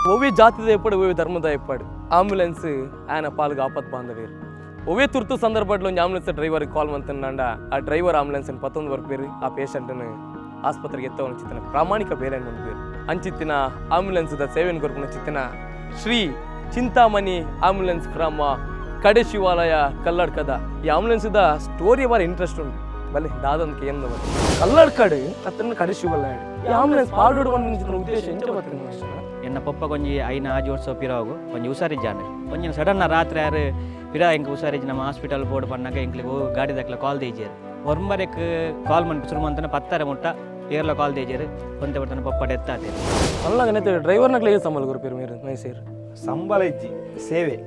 ಒವ್ವೇ ಜಾತಿದ ಎಪ್ಪಡು, ಒವ್ವೇ ಧರ್ಮದ ಎಪ್ಪಡು, ಆಂಬ್ಯುಲೆನ್ಸ್ ಆಯನ ಪಾಲ್ಗ್ ಆಪತ್ ಬಾಂಧವೇರು. ಒವ್ವೇ ತುರ್ತು ಸಂದರ್ಭಡ್ ಒಂಜಿ ಆಂಬ್ಯುಲೆನ್ಸ್ ಡ್ರೈವರ್ ಕಾಲ್ ಮಂತಂಡ ಆ ಡ್ರೈವರ್ ಆಂಬ್ಯುಲೆನ್ಸ್ ಪತ್ತೊಂದು ಬರ್ಪೇರು, ಆ ಪೇಷಂಟ್ನ ಆಸ್ಪತ್ರೆಗೆ ಎತ್ತವನ ಚಿತ್ತನ ಪ್ರಾಮಾಣಿಕ ಬೇಲೆ ಮನ್ಪೇರು. ಅಂಚಿತ್ತಿನ ಆಂಬ್ಯುಲೆನ್ಸ್ ದ ಸೇವೆನ್ ಕೊರ್ಪುನ ಚಿತ್ತನ ಶ್ರೀ ಚಿಂತಾಮಣಿ ಆಂಬ್ಯುಲೆನ್ಸ್ ಫ್ರಮ್ ಕಡೆಶಿವಾಲಯ ಕಲ್ಲಡ್ಕದ ಈ ಆಂಬ್ಯುಲೆನ್ಸ್ ದ ಸ್ಟೋರಿ ಬಾರಿ ಇಂಟ್ರೆಸ್ಟ್ ಉಂಟು. ಬಲೆ ದಾದಂತ ಏನು ಬಲೆ ಕಲ್ಲಡ್ಕಡ್ ಅತ್ತನ ಕಡೆಶಿವಾಲಯ ಈ ಆಂಬ್ಯುಲೆನ್ಸ್ ಪಾಡೋಡು ಪನ್ಪಿನ ಉದ್ದೇಶ ಎಂಚ ಬತ್ತಿನ? ಎನ್ನ ಪೊಪ್ಪಗೊಂಜಿ ಐನ ಆಜಿ ವರ್ಷ ಪಿರಾಗು ಒಂಜಿ ಹುಷಾರಿಜ್ಜಾಂಡ್. ಒಂಜಿನ ಸಡನ್ ರಾತ್ರಿ ಯಾರು ಪಿರ ಎಂಕ್ ಹುಷಾರಿಜ್ಜಿ, ನಮ್ಮ ಹಾಸ್ಪಿಟಲ್ ಬೋರ್ಡ್ ಪನ್ನಾಗ ಎಂಕ್ಲೆಗ್ ಓ ಗಾಡಿ ದಕ್ಲ ಕಾಲ್ ದೇಜೆರ್. ಒರ್ಂಬರೆಕ್ ಕಾಲ್ ಮನ್ಪಿ ಶುರು ಮಂತನ 10:30 ಮುಟ್ಟ ಏರ್ಲ ಕಾಲ್ ದೇಜೆರ್. ಒಂತೆ ಬರ್ತನ ಪೊಪ್ಪ ಡೆತ್ ಆತೆರ್. ಅಲ್ಲಾಗ ನೆತ್ತ ಡ್ರೈವರ್ನಕ್ಲೆ ಸಂಬಳ ಕೊರ್ಪೇರು ಮೇರು ಮೈಸೂರು? ಸಂಬಳ ಇಜ್ಜಿ, ಸೇವೆ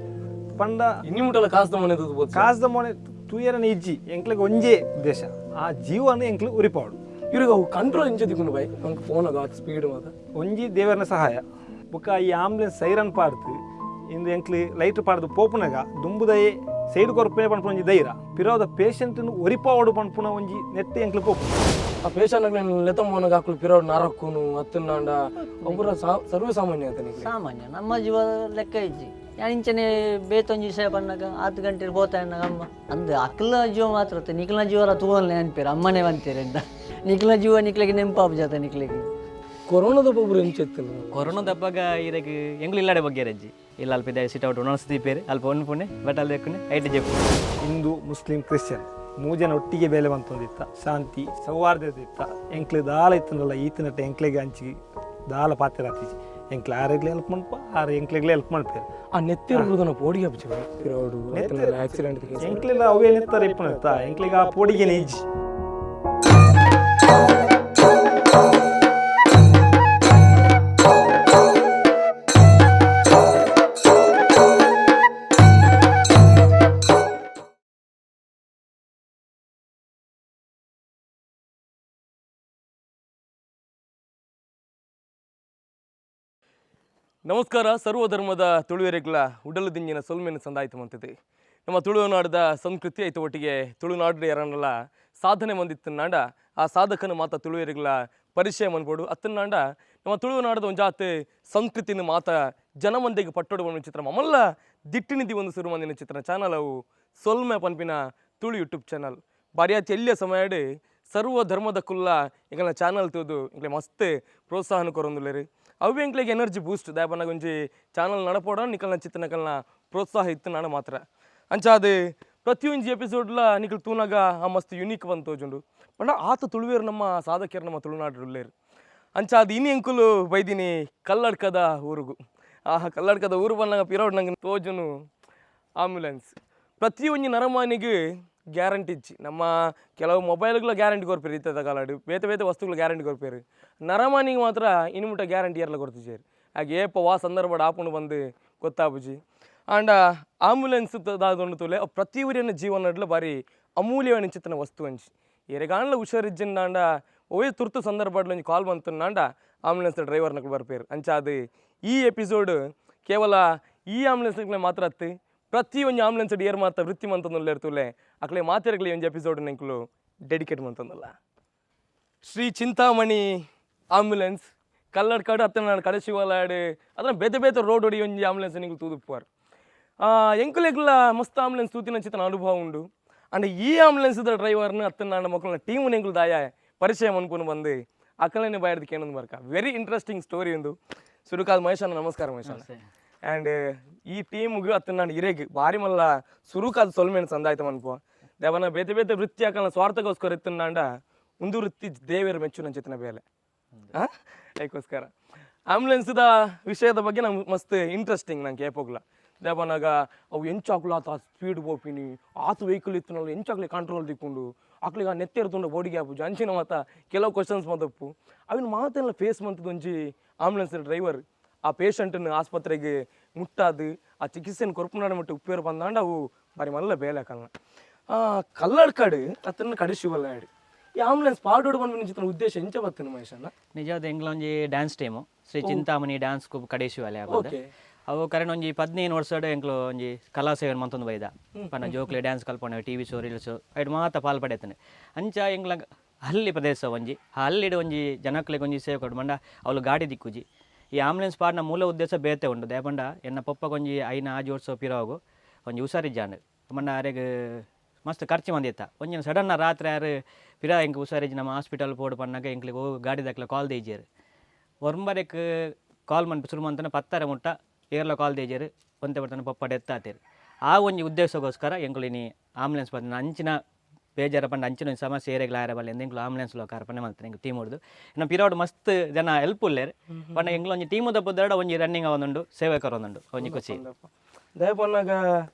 ಪಂಡ. ಇನ್ನಿ ಮುಟ್ಟಲ ಕಾಸ್ದ ಮನೆ ತೂದು. ಕಾಸ್ದ ಮೋನೆ ತೂಯರನೆ ಇಜ್ಜಿ. ಎಂಕ್ಲೆಗ್ ಒಂಜೇ ಉದ್ದೇಶ, ಆ ಜೀವನ ಎಂಕ್ಲು ಉರಿಪಾಡು. ಇವ್ರಿಗೆ ಅವು ಕಂಟ್ರೋಲ್ ಇಂಚ ದಿಕ್ಕೊಂಡು ಬೈ ನಂಗೆ ಫೋನ್ ಆಗ ಸ್ಪೀಡ್ ಮಾತ. ಒಂಜಿ ದೇವರನ ಸಹಾಯ. ಬೊಕ್ಕ ಈ ಆಂಬುಲೆನ್ಸ್ ಸೈರನ್ ಪಾಡ್ದು ಇಂದು ಎಂಕ್ಲು ಲೈಟ್ ಪಾಡ್ದು ಪೋಪುನಗ ದುಂಬುದಯೇ ಸೈಡ್ ಕೊರ್ಪೆ ಪನ್ಪುನ ಒಂಜಿ ಧೈರ್ಯ, ಪಿರೋದ ಪೇಷಂಟ್ ಒರಿಪಾವಡು ಪನ್ಪುನ ಒಂಜಿ ನೆಟ್ ಎಂಕ್ಲು ಪೋಪು. ಆ ಪೇಷಂಟ್ ಲೆತ್ತಂಬೋನಾಗ ಹಾಕಲು ಪಿರೋಡ್ ನರಕ್ಕುನು ಅತ್ತನಾಂಡ ಒಬ್ಬರ ಸರ್ವೇ ಸಾಮಾನ್ಯ ಅಂತ ನಿಕ್ಲೆ. ಸಾಮಾನ್ಯ ನಮ್ಮ ಜೀವ ಲೆಕ್ಕ ಇಜ್ಜಿ. ಯಾನ್ ಇಂಚನೆ ಬೇತೊಂಜಿ ವಿಷಯ ಪನ್ನಾಗ ಆತು ಗಂಟೆ ಪೋತಾ ಅಮ್ಮ ಅಂದ್ ಅಕ್ಲ ಜೀವ ಮಾತ್ರ ಅತ್ತ, ನಿಕ್ಲ ಜೀವಲ ತೂವನ್ಲೆ ಅನ್ಪೇರು ಅಮ್ಮನೇ ಅಂತೀರಿಂದ ನಿಕ್ಲ ಜೀವ ನಿಕ್ಲೆಗೆ ನೆಂಪಾಪು ಜಾತ ನಿಕ್ಲೆಗೆ. ಕೊರೋನಾದ ಒಬ್ಬರು ಎಂಚೆತ್ತಲ್ಲ? ಕೊರೋನಾದ ಹಬ್ಬಗ ಇರೆಗ್ ಎಂಗ್ಲು ಇಲ್ಲಡೆ ಬಗ್ಗೆ ರಜ್ಜಿ ಇಲ್ಲ. ಅಲ್ಪ ಇದೆ ಸಿಟ್ ಔಟ್ ಒಣಸ್ ದೀಪೇರು ಅಲ್ಪ ಒಂದು ಪುಣೆ ಬಟ್ ಅಲ್ಲಿ ದೆಕ್ಕುನೆ ಐಟ್ ಜೆಪ್ಪು. ಹಿಂದೂ, ಮುಸ್ಲಿಂ, ಕ್ರಿಶ್ಚಿಯನ್ ಮೂಜನ ಒಟ್ಟಿಗೆ ಬೇಲೆ ಬಂತೊಂದಿತ್ತ, ಶಾಂತಿ ಸೌಹಾರ್ದತೆ ಇತ್ತ. ಎಂಕ್ಲು ದಾಲ ಇತ್ತನಲ್ಲ ಈತನಟ್ಟ ಎಂಕ್ಲೆಗೆ ಅಂಚಿ ದಾಲ ಪಾತ್ರ ಆತಿಜಿ. ಎಂಕ್ಲು ಆರೆಗ್ಲೆ ಹೆಲ್ಪ್ ಮನ್ಪ, ಆರು ಎಂಕ್ಲೆಗ್ಲೆ ಹೆಲ್ಪ್ ಮನ್ಪೇರು. ಆ ನೆತ್ತಿರುವುದನ್ನ ಪೋಡಿಗೆ ಪಿರೋಡು ಆಕ್ಸಿಡೆಂಟ್. ಎಂಕ್ಲೆಲ್ಲ ಅವೇ ನೆತ್ತರ ಇಪ್ಪುನತ್ತ, ಎಂಕ್ಲೆಗ್ ಆ ಪೋಡಿಗೆನೆ ಇಜ್ಜಿ. ನಮಸ್ಕಾರ. ಸರ್ವಧರ್ಮದ ತುಳುವೆರೆಗ್ಲ ಉಡಲು ದಿಂಜಿನ ಸೊಲ್ಮೆನ ಸಂದಾಯ್ತು ಮಂತಿದೆ. ನಮ್ಮ ತುಳುನಾಡದ ಸಂಸ್ಕೃತಿ ಐತ ಒಟ್ಟಿಗೆ ತುಳುನಾಡು ಯಾರನ್ನೆಲ್ಲ ಸಾಧನೆ ಮಂದಿತ್ತನಾಂಡ ಆ ಸಾಧಕನ ಮಾತ ತುಳುವೆರೆಗ್ಲ ಪರಿಚಯ ಮನ್ಪೋಡು ಅತ್ತನಾಂಡ ನಮ್ಮ ತುಳುನಾಡದ ಒಂಜಾತ್ ಸಂಸ್ಕೃತಿನ ಮಾತ ಜನಮಂದಿಗೆ ಪಟ್ಟೊಡು ಒಂದು ಚಿತ್ರ ಮಲ್ಲ ದಿಟ್ಟಿನಿಧಿ ಒಂದು ಸುರು ಮಂದಿನ ಚಿತ್ರ ಚಾನಲ್ ಅವು ಸೊಲ್ಮೆ ಪನ್ಪಿನ ತುಳು ಯೂಟ್ಯೂಬ್ ಚಾನಲ್. ಬಾರಿ ಎಲ್ಲಿಯ ಸಮಯಡ್ ಸರ್ವ ಧರ್ಮದ ಕುಲ್ಲ ಎಂಕಲ್ನ ಚಾನಲ್ ತೂದು ಎಂಕ್ಲೆ ಮಸ್ತ್ ಪ್ರೋತ್ಸಾಹನ ಕೊರೊಂದುಲ್ಲೆರ್. ಅವು ಎಂಕ್ಲೆಗ್ ಎನರ್ಜಿ ಬೂಸ್ಟ್ ದಾಯೆ ಒಂಜಿ ಚಾನಲ್ ನಡಪೋಡ ನಿಕಲ್ನ ಚಿತ್ತನಕಲ್ನ ಪ್ರೋತ್ಸಾಹ ಇತ್ತು ನಾಡ ಮಾತ್ರ. ಅಂಚಾದ್ ಪ್ರತಿಯೊಂಜಿ ಎಪಿಸೋಡ್ಲ ನಿಕಲ್ ತೂನಾಗ ಆ ಮಸ್ತ್ ಯುನೀಕ್ ಬಂದು ತೋಜುಂಡು ಪಂಡ ಆತ ತುಳುವೇರು ನಮ್ಮ ಸಾಧಕಿಯರು ನಮ್ಮ ತುಳುನಾಡು ಉಲ್ಲೇರು. ಅಂಚಾದ್ ಇನಿ ಎಂಕುಲು ಬೈದಿನಿ ಕಲ್ಲಡ್ಕದ ಊರುಗು. ಆ ಕಲ್ಲಡ್ಕದ ಊರು ಬಂದಾಗ ಪಿರೋಡ್ ನಂಗೆ ತೋಜುನು ಆಂಬ್ಯುಲೆನ್ಸ್. ಪ್ರತಿಯೊಂಜಿ ನರಮಾನಿಗೆ ಗ್ಯಾರಂಟಿ ಇಜ್ಜಿ. ನಮ್ಮ ಕೆಲವು ಮೊಬೈಲ್ಗಳ ಗ್ಯಾರಂಟಿ ಕೊರ್ಪೇರು ಇತ್ತದ ಕಾಲಡ್, ಬೇತೆ ಬೇತೆ ವಸ್ತುಗಳು ಗ್ಯಾರಂಟಿ ಕೊರ್ಪೇರು. ನರಮಾನಿಗೆ ಮಾತ್ರ ಇನ್ನು ಮುಟ್ಟ ಗ್ಯಾರಂಟಿ ಏರ್ಲ ಕೊರ್ತಿಜೇರು. ಹಾಗೆ ಏಪ ವಾ ಸಂದರ್ಭ ಆಪುಂಡು ಬಂದು ಗೊತ್ತಾಪುಜಿ. ಆಂಡ ಆಂಬ್ಯುಲೆನ್ಸ್ ದಾದೊಂಡು ತೂಲೆ, ಅವು ಪ್ರತಿ ಊರಿನ ಜೀವನ ಬಾರಿ ಅಮೂಲ್ಯವಾದ ಚಿತ್ತನ ವಸ್ತು ಅಂಚಿ. ಎರೆಗಾಂಡ್ಲ ಹುಷಾರಿಜ್ಜಿಂದಾಂಡ, ಒವ್ವೇ ತುರ್ತು ಸಂದರ್ಭಡ್ ಒಂಜಿ ಕಾಲ್ ಬಂತುಂಡಾಂಡ ಆಂಬ್ಯುಲೆನ್ಸ್ ಡ್ರೈವರ್ನಕುಲು ಬರ್ಪೇರು. ಅಂಚಾದ್ ಈ ಎಪಿಸೋಡ್ ಕೇವಲ ಈ ಆಂಬ್ಯುಲೆನ್ಸ್ ಮಾತ್ರ ಅತ್ತು, ಪ್ರತಿ ಒಂಜಿ ಆಂಬ್ಯುಲೆನ್ಸ್ ಏರ್ ಮಾತ ವೃತ್ತಿ ಮಂತೊಂದುಲ್ಲೆರ್ ತೂಲೆ, ಅಕ್ಲೆ ಮಾತೆರ್ಗ್ಲ ಈ ಒಂಜಿ ಎಪಿಸೋಡ್ ಎಂಕುಲು ಡೆಡಿಕೇಟ್ ಮಂತೊಂದುಲ್ಲ. ಶ್ರೀ ಚಿಂತಾಮಣಿ ಆಂಬ್ಯುಲೆನ್ಸ್ ಕಲ್ಲಡ್ಕಾಡು ಅತ್ತನಾಡು ಕಡಶಿವಲಾಡು ಅದನ್ನ ಬೇತೆ ಬೇತೆ ರೋಡ್ ಹೊಡಿ ಒಂಜಿ ಆಂಬ್ಯುಲೆನ್ಸ್ ನಿಂಗೆ ತೂದುಪ್ಪುವಾರ್. ಎಂಕುಲೆಗ್ಲ ಮಸ್ತ್ ಆಂಬ್ಯುಲೆನ್ಸ್ ತೂತಿನ ಚಿತ್ತನ ಅನುಭವ ಉಂಡು. ಅಂಡ್ ಈ ಆಂಬ್ಯುಲೆನ್ಸ್ ಡ್ರೈವರ್ನ ಅತ್ತನಾಡ ಮಕ್ಕಳನ್ನ ಟೀಮ್ ಎಂಕುಲು ದಾಯ ಪರಿಚಯ ಮನ್ಪುನು ಬಂದು ಅಕ್ಕಲನೆ ಬಾಯರ್ದು ಕೇನೊಂದು ಬರ್ಕ. ವೆರಿ ಇಂಟ್ರೆಸ್ಟಿಂಗ್ ಸ್ಟೋರಿ ಉಂದು. ಸುರುಕಾದ್ ಮಹೇಶಣ್ಣ, ನಮಸ್ಕಾರ ಮಹೇಶಣ್ಣ. ಆ್ಯಂಡ್ ಈ ಟೀಮ್ಗೆ ಅತ್ತನಾಡು ಇರೆಗ್ ಬಾರಿ ಮಲ್ಲ ಸುರುಕಾದ ಸೊಲ್ಮೆನ್ ಸಂದಾಯ್ತ ಮನ್ಪುವ. ದೇವನ ಬೇತೆ ಬೇತೆ ವೃತ್ತಿ ಅಕಲ್ನ ಸ್ವಾರ್ಥಕ್ಕೋಸ್ಕರ ಇತ್ತನಾಂಡ ಒಂದು ವೃತ್ತಿ ದೇವೇರು ಮೆಚ್ಚುನ ಚಿತ್ತನ ಬೇಲೆ ಅದಕ್ಕೋಸ್ಕರ ಆಂಬ್ಯುಲೆನ್ಸ್ದ ವಿಷಯದ ಬಗ್ಗೆ ನಂಗೆ ಮಸ್ತ್ ಇಂಟ್ರೆಸ್ಟಿಂಗ್. ನಂಗೆ ಕೇಪೋಗ್ಲ ದೇವನಾಗ ಅವು ಎಂಚಾಕ್ಲು ಆತ ಸ್ಪೀಡ್ ಪೋಪಿನಿ, ಆತ ವೆಹಿಕಲ್ ಇತ್ತು ಎಂಚಾಕ್ಲಿ ಕಂಟ್ರೋಲ್ ದಿಕ್ಕೊಂಡು ಅಕ್ಲಿಗೆ ಆ ನೆತ್ತೆರ್ತುಂಡ ಬೋಡಿಗೆ ಆಪುಜಿ ಅಂಚಿನ ಮಾತ ಕೆಲವು ಕ್ವಶನ್ಸ್ ಮಾತಪ್ಪು. ಅವಿನ ಮಾತೆಲ್ಲ ಫೇಸ್ ಮಂತದ ಒಂಜಿ ಆಂಬ್ಯುಲೆನ್ಸ್ ಡ್ರೈವರ್ ಆ ಪೇಷಂಟನ್ನು ಆಸ್ಪತ್ರೆಗೆ ಮುಟ್ಟಾದು ಆ ಚಿಕಿತ್ಸೆಯನ್ನು ಕೊರ್ಪುನಾಡ ಮಟ್ಟ ಉಪ್ಪೇರು ಬಂದಾಂಡ ಅವು ಬಾರಿ ಮಲ್ಲ ಬೇಲೆ ಕಲ್ನ. ಕಲ್ಲಡ್ಕಾಡು ಅತ್ತನ್ನ ಕಡಿಶಿವಲ್ಲಾಡು ಈ ಆಂಬ್ಯುಲೆನ್ಸ್ ಪಾಡೋಡು ಬಂದು ಚಿತ್ರ ಉದ್ದೇಶ ಎಂಚ ಬತ್ತನು ಮಹೇಶಣ್ಣ? ನಿಜವಾದ ಎಂಗ್ಲ ಒಂಜಿ dance team, Shri Chintamani dance coop ಕಡೇಶಿವಾಲೆ. ಅವು ಕರೆನ ಒಂಜಿ 15 ವರ್ಷಡ್ ಎಂಕ್ಲು ಒಂಜಿ ಕಲಾ ಸೇವೆ ಮಂತೊಂದು ಬೈದ. ಪನ್ನ ಜೋಕ್ಲೆ ಡ್ಯಾನ್ಸ್ ಕಲ್ಪೊಂಡು ಟಿವಿ ಶೋ, ರೀಲ್ಸ್ ಐಟ್ ಮಾತ ಪಾಲ್ ಪಡೆತನೆ. ಅಂಚ ಎಂಗ್ಲ ಹಳ್ಳಿ ಪ್ರದೇಶ ಒಂಜಿ, ಆ ಹಳ್ಳಿಡ್ ಒಂಜಿ ಜನಕ್ಲೆಗ್ ಒಂಜಿ ಸೇವೆ ಕೊಡು ಮಂಡ ಅವಳು ಗಾಡಿ ದಿಕ್ಕುಜಿ. ಈ ಆಂಬುಲೆನ್ಸ್ ಪಾಡ್ನ ಮೂಲ ಉದ್ದೇಶ ಬೇತೆ ಉಂಡು. ದಾಯೆ ಎನ್ನ ಪೊಪ್ಪ ಒಂಜಿ 5 ವರ್ಷ ಪಿರವಾಗು ಒಂಜಿ ಹುಷಾರಿಜ್ಜಾಂಡ್ ಪಂಡ ಆರೆಗ್ ಮಸ್ತ್ ಖರ್ಚು ಮಂದಿತ್ತ. ಒಂಜಿನ ಸಡನ್ ರಾತ್ರಿ ಆರು ಪಿರ ಎಂಕ್ ಹುಷಾರಿಜ್ಜಿ ನಮ್ಮ ಹಾಸ್ಪಿಟಲ್ ಪೋಡು ಪನ್ನಾಗ ಎಂಕ್ಲೆಗ್ ಓ ಗಾಡಿದಕ್ಲೆ ಕಾಲ್ ದೇಜೆರ್. ಒರ್ಂಬರೆಕ್ ಕಾಲ್ ಮನ್ಪು ಶುರು ಮಂತನ 10:30 ಮುಟ್ಟ ಏರ್ಲ ಕಾಲ್ ದೇಜೆರ್. ಒಂತೆ ಬರ್ತನ ಪೊಪ್ಪ ಡೆತ್ ಆತೆರ್. ಆ ಒಂಜಿ ಉದ್ದೇಶಗೋಸ್ಕರ ಎಂಕುಲು ಇನಿ ಆಂಬುಲೆನ್ಸ್ ಪಂದ್ ಅಂಚಿನ ಬೇಜಾರ ಪಂಡ ಅಂಚಿನ ಒಂಜಿ ಸಮಸ್ಯೆ ಏರೆಗ್ಲ ಆಯೆರೆ ಬಲ್ಲಿ ಎಂಕುಲು ಆಂಬುಲೆನ್ಸ್ ಲೋಕಾರ್ಪಣೆ ಮಲ್ತನೆ ಎಂಕ್ ಟೀಮ್ ಹೊಡ್ದು. ನಮ್ಮ ಪಿರೋಡ್ ಮಸ್ತ್ ಜನ ಹೆಲ್ಪ್ ಉಲ್ಲೆರ್. ಪಂಡ ಎಂಕುಲು ಒಂಜಿ ಟೀಮುದ ಪುದರ್ಡ ಒಂಜಿ ರನ್ನಿಂಗ್ ಆವೊಂದುಂಡು, ಸೇವೆ ಕೊರೊಂದುಂಡು ಒಂಜಿ ಖುಷಿ. ದಯಪನ್ನಾಗ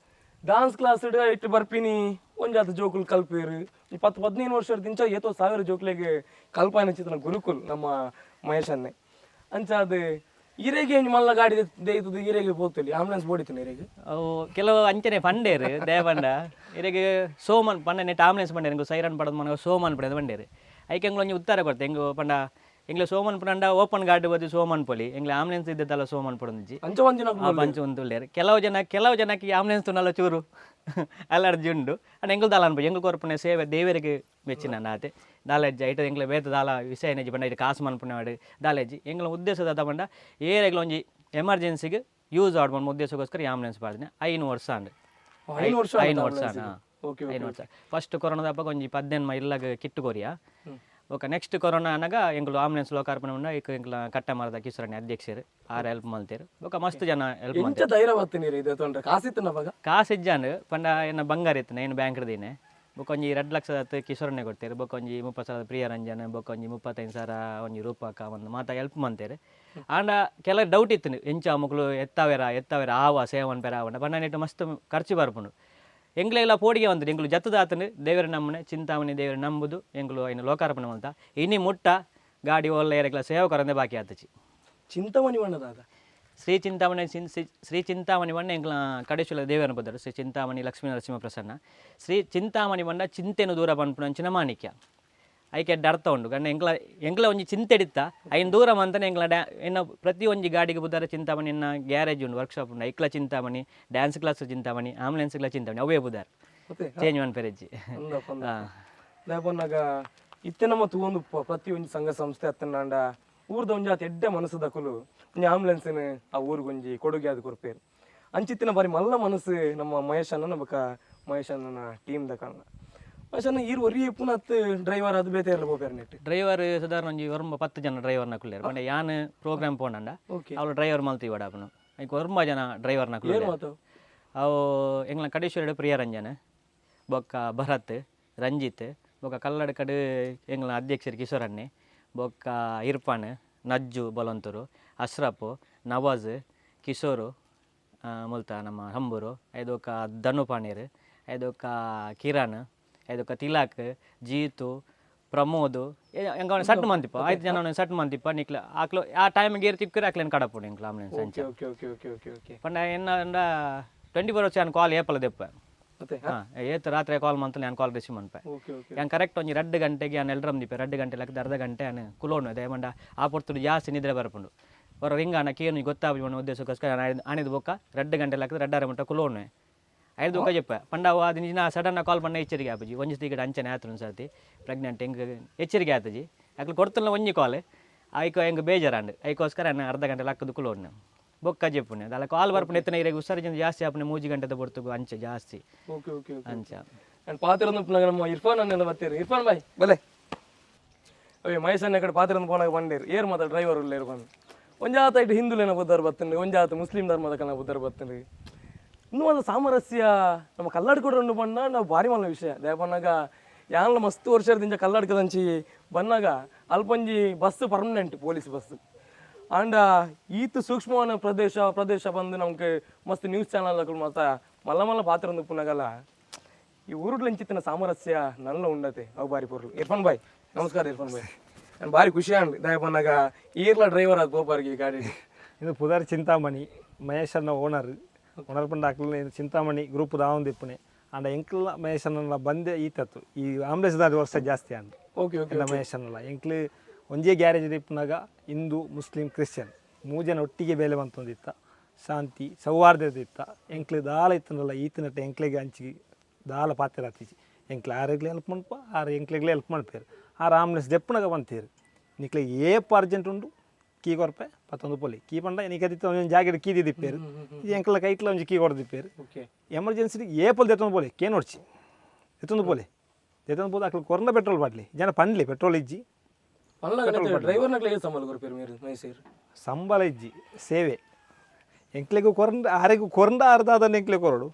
ಡಾನ್ಸ್ ಕ್ಲಾಸ್ ಇಟ್ಟು ಬರ್ಪಿನಿ ಒಂಜಾತ ಜೋಕುಲು ಕಲ್ಪೇರು. ಈ 10-15 ವರ್ಷದ ಏತೋ ಸಾವಿರ ಜೋಕ್ಲೆಗ್ ಕಲ್ಪಾಯನ ಚಿತ್ರನ ಗುರುಕುಲ್ ನಮ್ಮ ಮಹೇಶನ್ನೇ. ಅಂಚ ಅದು ಇರೆಗೆ ಒಂಜಿ ಮಲ್ಲ ಗಾಡಿ ದೇಯ್ತದ ಇರೆಗೆ ಪೋತಲಿ ಆಂಬುಲೆನ್ಸ್ ಬೋಡಿತು ಇರೆಗೆ. ಅವು ಕೆಲವು ಅಂಚನೆ ಪಂಡೇರು ದಯಪಂಡ ಇರೆಗ್ ಸೋಮನ್ ಪಂಡ ನೆಟ್ ಆಂಬುಲೆನ್ಸ್ ಪಂಡೇರು ಎಂಕು ಸೈರನ್ ಪಡೋದು ಮನಗ ಸೋಮನ್ ಪಡೆದು ಪಂಡೇರು. ಐಕೆ ಎಂಗ್ಲ ಒಂಜಿ ಉತ್ತರ ಕೊಡ್ತೆ ಎಂಗು ಪಂಡ ಎಂಗ್ಲ ಸೋಮನ್ ಪಂಡ ಓಪನ್ ಗಾಡಿ ಬದಿ ಸೋಮನ್ ಪೊಲಿ ಎಂಗ್ಲ ಆಂಬುಲೆನ್ಸ್ ಇದ್ದಲ್ಲ ಸೋಮನ್ ಪಡೊಂದಿಜ್ಜಿ. ಅಂಚ ಒಂಜಿನ ಆ ಪಂಚ ಉಂತುಲ್ಲೇರು ಕೆಲವು ಜನಕ್ಕೆ ಈ ಆಂಬುಲೆನ್ಸ್ ತುನಲ್ಲ ಚೂರು ಅಲರ್ಜಿ ಉಂಡು. ಅಂಡ್ ಎಂಗುಲ್ ದಾಲ ಅನ್ಪು ಎಂಗುಲ್ ಕೊರ್ಪುನೆ ಸೇವೆ ದೇವರಿಗೆ ಮೆಚ್ಚಿನ ನಾತೆ ದಾಲಜ್ಜಿ ಐಟ ಎಂಗ್ಲ ಬೇತ ದಾಲ ವಿಷಯ ನೆಜಿ ಪಂಡ ಐಟ್ ಕಾಸು ಮನ್ಪುನೆ ದಾಲಜ್ಜಿ. ಎಂಗ್ಲ ಉದ್ದೇಶ ದಾದ ಪಂಡ ಏರೆಗ್ಲ ಒಂಜಿ ಎಮರ್ಜೆನ್ಸಿಗೆ ಯೂಸ್ ಆಡ್ಕೊಂಡು ಉದ್ದೇಶಕ್ಕೋಸ್ಕರ ಈ ಆಂಬುಲೆನ್ಸ್ ಪಾಡ್ದಿನ 5 ವರ್ಷ ಅಂಡ್. 5 ವರ್ಷ 5 ವರ್ಷ. ಓಕೆ. 5 ವರ್ಷ. ಫಸ್ಟ್ ಕೊರೋನಾದ ಅಪ್ಪಗ ಒಂಜಿ 18 ಇಲ್ಲಗ ಕಿಟ್ಟು ಕೊರಿಯ. ಓಕೆ, ನೆಕ್ಸ್ಟ್ ಕೊರೋನಾ ಅನಗ ಎಂಕುಲು ಆಂಬುಲೆನ್ಸ್ ಲೋಕಾರ್ಪಣೆ ಉಂಡ. ಇಕ್ ಎಂಕ್ಲ ಕಟ್ಟಮರದ ಕಿಶೋರಣಿ ಅಧ್ಯಕ್ಷರು ಆರ್ ಹೆಲ್ಪ್ ಮಲ್ತೇರು. ಬೊಕ ಮಸ್ತ್ ಜನ ಹೆಲ್ಪ್ ಎಂಚ ಧೈರ್ಯ ಬತ್ತಿನೀರು ಇದೆ ತೊಂದ್ರೆ ಕಾಸಿತ್ತು ನವಾಗ? ಕಾಸು ಇಜ್ಜಾಂಡ್ ಪಂಡ ಎನ್ನ ಬಂಗಾರ ಇತ್ತು, ಏನು ಬ್ಯಾಂಕ್ ದೀನೆ. ಬೊಕ ಒಂಜಿ 2 ಲಕ್ಷದ ಕಿಶೋರನ್ನೇ ಕೊಡ್ತೇರು. ಬೊಕ ಒಂಜಿ 30,000 ಪ್ರಿಯರಂಜನ್, ಬೊಕ ಒಂಜಿ 35,000 ಒಂಜಿ ರೂಪಕ ಒಂದು ಮಾತ ಹೆಲ್ಪ್ ಮಂತೇರು. ಆಂಡ ಕೆಲವು ಡೌಟ್ ಇತ್ತು, ಎಂಚ ಮೊಕುಲು ಎತ್ತಾವೆರ ಎತ್ತಾವೆರ ಆವ ಸೇವನ್ ಪೆರ ಆವನ ಪಂಡ ನೆಟ್ಟು ಮಸ್ತ್ ಖರ್ಚು ಬರ್ಪುಂಡು. ಎಂಗ್ಲೆಲ್ಲ ಪೋಡಿಗೆ ಬಂದು ಎಂಗ್ಲು ಜತ್ತದಾತನು ದೇವರ ನಮ್ಮನೆ ಚಿಂತಾಮಣಿ ದೇವರ ನಂಬುದು ಎಂಗ್ಲು ಐನು ಲೋಕಾರ್ಪಣೆ ಮಂತ ಇನಿ ಮುಟ್ಟ ಗಾಡಿ ಒಲ್ಲ ಏರೆಗ್ಲ ಸೇವೆ ಕೊರಂದೆ ಬಾಕಿ ಆತಚಿ. ಚಿಂತಾಮಣಿ ಬಣ್ಣದಾದ? ಶ್ರೀ ಚಿಂತಾಮಣಿ ಶ್ರೀ ಚಿಂತಾಮಣಿ ಬಣ್ಣ ಎಂಕ್ಲ ಕಡೇಶುಲ ದೇವರನ ಪದರು ಶ್ರೀ ಚಿಂತಾಮಣಿ ಲಕ್ಷ್ಮೀ ನರಸಿಂಹ ಪ್ರಸನ್ನ. ಶ್ರೀ ಚಿಂತಾಮಣಿ ಬಣ್ಣ ಚಿಂತೆನು ದೂರ ಪನ್ಪುನಂಚಿನ ಮಾಣಿಕ್ಯ ಐಕೆ ಎಡ್ಡೆ ಅರ್ಥ ಉಂಡು. ಗಂಡ ಎಂಕ್ಲ ಎಂಕ್ಲ ಒಂಜಿ ಚಿಂತೆ ಇತ್ತ ಐನ್ ದೂರ ಮಂತನೆ ಎಂಕ್ಲ ಡ್ಯಾ ಎನ್ನ ಪ್ರತಿ ಒಂಜಿ ಗಾಡಿಗೆ ಬುದಾರ ಚಿಂತಾಮಣಿ. ಎನ್ನ ಗ್ಯಾರೇಜ್ ಉಂಡು, ವರ್ಕ್ಶಾಪ್ ಉಂಡು, ಐಕ್ಲ ಚಿಂತಾಮಣಿ, ಡ್ಯಾನ್ಸ್ ಕ್ಲಾಸ್ ಚಿಂತಾಮಣಿ, ಆಂಬುಲೆನ್ಸ್ಗ್ಲ ಚಿಂತಾಮಣಿ ಅವೇ ಬುದಾರ್ ಮತ್ತೆ ಚೇಂಜ್ ಮನ್ಪೆರೆಜ್ಜಿ. ದಾಯಪನ್ನಾಗ ಇತ್ತೆ ನಮ್ಮ ತೂವೊಂದು ಪ್ರತಿ ಒಂಜಿ ಸಂಘ ಸಂಸ್ಥೆ ಅತ್ತನಾಂಡ ಊರ್ದ ಒಂಜಿ ಆತ ಎಡ್ಡೆ ಮನಸ್ಸು ದಕುಲು ಒಂಜಿ ಆಂಬುಲೆನ್ಸ್ನ ಆ ಊರಿಗೊಂಜಿ ಕೊಡುಗೆ ಅದು ಕೊರ್ಪೇರು. ಅಂಚಿತ್ತಿನ ಬಾರಿ ಮಲ್ಲ ಮನಸ್ಸು ನಮ್ಮ ಮಹೇಶ್ ಅಣ್ಣನ ಬೊಕ ಮಹೇಶ್ ಅಣ್ಣನ ಟೀಮ್ ದ ಕಾರಣ. ಮಹೇಶ್ ಅಣ್ಣ ಈರ್ ಒರಿಯೇ ಪುನತ್ ಡ್ರೈವರ್ ಅದು ಬೇತೆ ಇರಲ್ಲ ಪೋಪೇರು ನೆಟ್? ಡ್ರೈವರ್ ಸಾಧಾರಣ ಒಂಜಿ ಒರ್ಂಬ 10 ಜನ ಡ್ರೈವರ್ನ ಕುಲ್ಲೇರು. ಪಂಡ ಯಾನ್ ಪ್ರೋಗ್ರಾಮ್ ಪೋಂಡಂಡ ಅವಳು ಡ್ರೈವರ್ ಮಲ್ತಿ ವಡಾಪನು. ಐಕ್ ಒರ್ಂಬ ಜನ ಡ್ರೈವರ್ನ ಕುಲ್ಲೇರು. ಮಾತು ಅವು ಎಂಗ್ಲ ಕಡೇಶ್ವರ ಪ್ರಿಯರಂಜನ್, ಬೊಕ್ಕ ಭರತ್, ರಂಜಿತ್, ಬೊಕ್ಕ ಕಲ್ಲಡ ಕಡು ಎಂಗ್ಲ ಅಧ್ಯಕ್ಷರು ಕಿಶೋರಣ್ಣೆ, ಬೊಕ್ಕ ಇರ್ಫಾನ್, ನಜ್ಜು ಬಲಂತೂರು, ಅಶ್ರಫ್, ನವಾಜ್, ಕಿಶೋರು, ಮುಲ್ತ ನಮ್ಮ ಹಂಬೂರು, ಐದೊಕ್ಕ ಧನು ಪಾಣೇರು, ಐದೊಕ್ಕ ಕಿರಣ್, ಐದೊಕ್ಕ ತಿಲಕ್, ಜೀತು, ಪ್ರಮೋದ್. ಎಂಕ ಸಟ್ ಮಂತಿಪ್ಪ 5 ಜನ ಸಟ್ ಮಂತಿಪ್ಪ. ನಿಕ್ಲ ಆಕ್ಲು ಆ ಟೈಮಿಗೆ ಏರ್ ತಿಕ್ಕರೆ ಆಕ್ಲೇನು ಕಡಪುಡು ಎಂಕ್ಲ ಆಂಬುಲೆನ್ಸ್ ಅಂಚ. Okay okay okay okay okay. ಪಂಡ ಎನ್ನ 24 ಅವರ್ಸ್ ಯಾನ್ ಕಾಲ್ ಏಪಲ ದೆಪ್ಪ. ಮತ್ತೆ ಹಾಂ, ಏತ್ ರಾತ್ರಿ ಕಾಲ್ ಮಂತಲ್ ನಾನು ಕಾಲ್ ರಿಸೀವ್ ಮನ್ಪೆ. Okay okay. ಯಾನ್ ಕರೆಕ್ಟ್ ಒಂಜಿ 2 ಗಂಟೆಗೆ ಯಾನ್ ಎಲ್ರಮ್ ದಿಪ್ಪೆ. 2 ಗಂಟೆ ಲಕ್ಕದ ಅರ್ಧ ಗಂಟೆ ಯಾನ್ ಕುಲೋನು. ದಯಮಂಡ ಆ ಪೊರ್ತುಡು ಜಾಸ್ತಿ ನಿದ್ರೆ ಬರ್ಪುಂಡು. ಹೊರ ರಿಂಗಾನ ಕೇನು ಗೊತ್ತಾಪಿ ಉದ್ದೇಶಕ್ಕೋಸ್ಕರ ಆನಿದ ಬೊಕ್ಕ 2 ಗಂಟೆ ಲಕ್ಕದ 2:30 ಮುಟ್ಟ ಕುಲೋನು. ಐದು ಬೊಕ್ಕ ಜೆಪ್ಪ ಪಂಡ ಅವು ಅದು ನಿಜ ಸಡನ್ ಕಾಲ್ ಪಂಡ ಎಚ್ಚರಿಕೆ ಆಪುಜಿ. ಒಂಜಿ ತೀಗಡ ಅಂಚನೆ ಆತು ಒಂಜಿ ಸರ್ತಿ ಪ್ರೆಗ್ನೆಂಟ್ ಎಂಕ್ ಎಚ್ಚರಿಕೆ ಆತಜಿ. ಅಕ್ಲು ಕೊಡ್ತಲ್ಲ ಒಂಜಿ ಕಾಲ್ ಐಕ್ ಎಂಕ್ ಬೇಜಾರಾಂಡ್. ಐಕೋಸ್ಕರ ನಾನು ಅರ್ಧ ಗಂಟೆ ಲಕ್ಕದ ಕುಲೋನು ಬೊಕ್ಕ ಜೆಪ್ಪುನೆ. ಅದಲ್ಲ ಕಾಲ್ ಬರ್ಪುಂಡು ಎತ್ತನ ಇರೆಗ್ ಹುಷಾರಿಜಿಂದ ಜಾಸ್ತಿ ಆಪುನೆ 3 ಗಂಟೆದ ಪೊರ್ತುಗು ಅಂಚೆ ಜಾಸ್ತಿ. Okay okay okay. ಅಂಚ. ಅಂಡ್ ಪಾತಿರಂದು ನಮ್ಮ ಇರ್ಫಾನ್ ಅನ್ನೆಲ್ಲ ಬತ್ತೀರಿ. ಇರ್ಫಾನ್ ಬಾಯ್ ಬಲೆ. ಅವೇ ಮಹೇಶ್ ಅನ್ನ ಕಡೆ ಪಾತಿರಂದು ಪೋನಾಗ ಬಂಡೇರು ಏರ್ ಮಾತ್ರ ಡ್ರೈವರ್ ಉಲ್ಲೇರು ಬಂದು ಒಂಜಾತ ಇಟ್ಟು ಹಿಂದೂಲೇನ ಬುದ್ಧರು ಬತ್ತಂಡು, ಒಂಜಾತ ಮುಸ್ಲಿಂ ಧರ್ಮದ ಕನ ಬುದ್ಧರು ಬತ್ತಂಡು. ಇನ್ನೂ ಒಂದು ಸಾಮರಸ್ಯ ನಮ್ಮ ಕಲ್ಲಾಡ್ಕೊಡ್ರು ಉಂಡು ಬಣ್ಣ ನಾವು ಭಾರಿ ಮಲ್ಲ ವಿಷಯ. ದೇಪನ್ನಾಗ ಯಾನ್ಲ ಮಸ್ತ್ ವರ್ಷದಿಂದ ಕಲ್ಲಾಡ್ಕದಂಚಿ ಬನ್ನಾಗ ಅಲ್ಪೊಂಜಿ ಬಸ್ ಪರ್ಮನೆಂಟ್ ಪೊಲೀಸ್ ಬಸ್. ಆಂಡ ಈತ್ ಸೂಕ್ಷ್ಮವಾದ ಪ್ರದೇಶ ಪ್ರದೇಶ ಬಂದು ನಮ್ಗೆ ಮಸ್ತ್ ನ್ಯೂಸ್ ಚಾನಲ್ ಮಾತ ಮಲ್ಲ ಮಲ್ಲ ಪಾತ್ರ ಒಂದು ಪುನಗಲ ಈ ಊರುಡ್ಲಂಚಿತ್ತಿನ ಸಾಮರಸ್ಯ ನಲ್ಲ ಉಂಡತೆ. ಅವು ಬಾರಿ ಪೊರ್ಲು. ಇರ್ಫಾನ್ ಬಾಯ್ ನಮಸ್ಕಾರ. ಇರ್ಫಾನ್ ಬಾಯ್, ನಾನು ಭಾರಿ ಖುಷಿ ಆಂಡ್ ದಯಪನ್ನಾಗ ಈರ್ಲ ಡ್ರೈವರ್ ಅದು ಪೋಪಾರ್ಗೆ ಈ ಗಾಡಿ. ಇದು ಪುದರ್ ಚಿಂತಾಮಣಿ ಮಹೇಶ್ ಅನ್ನ ಓನರ್. ಓನರ್ ಪಂಡ ಅಕ್ಲು ಚಿಂತಾಮಣಿ ಗ್ರೂಪ್ ದಾವೊಂದು ಇಪ್ಪುನೆ. ಆಂಡ ಎಂಕ್ಲ ಮಹೇಶ್ ಅನ್ನ ಬಂದೆ ಈತತ್ತು ಈ ಆಂಬುಲೆನ್ಸ್ ದಾದ ವರ್ಷ ಜಾಸ್ತಿ and. Okay okay. ಎಲ್ಲ ಮಹೇಶ್ ಅನ್ನಲ್ಲ ಎಂಕ್ಲು ಒಂಜೇ ಗ್ಯಾರೇಜ್ ಇಪ್ಪುನಾಗ ಹಿಂದೂ ಮುಸ್ಲಿಂ ಕ್ರಿಶ್ಚಿಯನ್ ಮೂರು ಜನ ಒಟ್ಟಿಗೆ ಬೇಲೆ ಬಂತೊಂದಿತ್ತ, ಶಾಂತಿ ಸೌಹಾರ್ದತೆ ಇತ್ತ. ಎಂಕ್ಲು ದಾಲ ಇತ್ತನಲ್ಲ ಈತನಟ್ಟ ಎಂಕ್ಲೆಗೆ ಅಂಚಿ ದಾಲ ಪಾತ್ರ ಆತಿಜಿ. ಎಂಕ್ಲು ಆರೆಗ್ಲೆ ಹೆಲ್ಪ್ ಮನ್ಪ ಆರು ಎಂಕ್ಲೆಗ್ಲೆ ಹೆಲ್ಪ್ ಮನ್ಪೇರು. ಆರು ಆಂಬುಲೆನ್ಸ್ ದೆಪ್ಪುನಾಗ ಬಂತೇರು. ನಿಕ್ಲೆ ಏಪ ಅರ್ಜೆಂಟ್ ಉಂಡು. Key ಕೊರ್ಪೆ ಪತ್ತೊಂದು ಪೊಲಿ ಕೀ ಪಂಡ ನಿಕದಿತ್ತ ಒಂಜೊಂದು ಜಾಗೆಡ್ ಕೀ ದಿಪ್ಪೇರು ಎಂಕಲ ಕೈಟ್ಲ ಒಂಜಿ ಕೀ ಕೊರ್ದಿಪ್ಪೇರು. ಓಕೆ. ಎಮರ್ಜೆನ್ಸಿ ಏಪಲ್ ದೆತ್ತೊಂದು ಪೋಲೆ ಕೇನೊಡ್ಚಿ ದೆತ್ತೊಂದು ಪೋಲೆ ದೆತ್ತೊಂದು ಪೋದು ಅಕ್ಲು ಕೊರ್ನ ಪೆಟ್ರೋಲ್ ಬಾಟ್ಲಿ ಜನ ಪಂಡ್ಲಿ ಪೆಟ್ರೋಲ್ ಇಜ್ಜಿ. ಡ್ರೈವರ್ನಕ್ಲೆ ಸಂಬಳ ಕೊರ್ಪೇರು ಮೇರು ಮೈಸೂರು? ಸಂಬಳ ಇಜ್ಜಿ, ಸೇವೆ. ಎಂಕ್ಲೆಗೂ ಕೊರಂಡ ಆರೆಗೂ ಕೊರಂಡ ಅರ್ಧ ಎಂಕ್ಲೆ ಕೊರಡು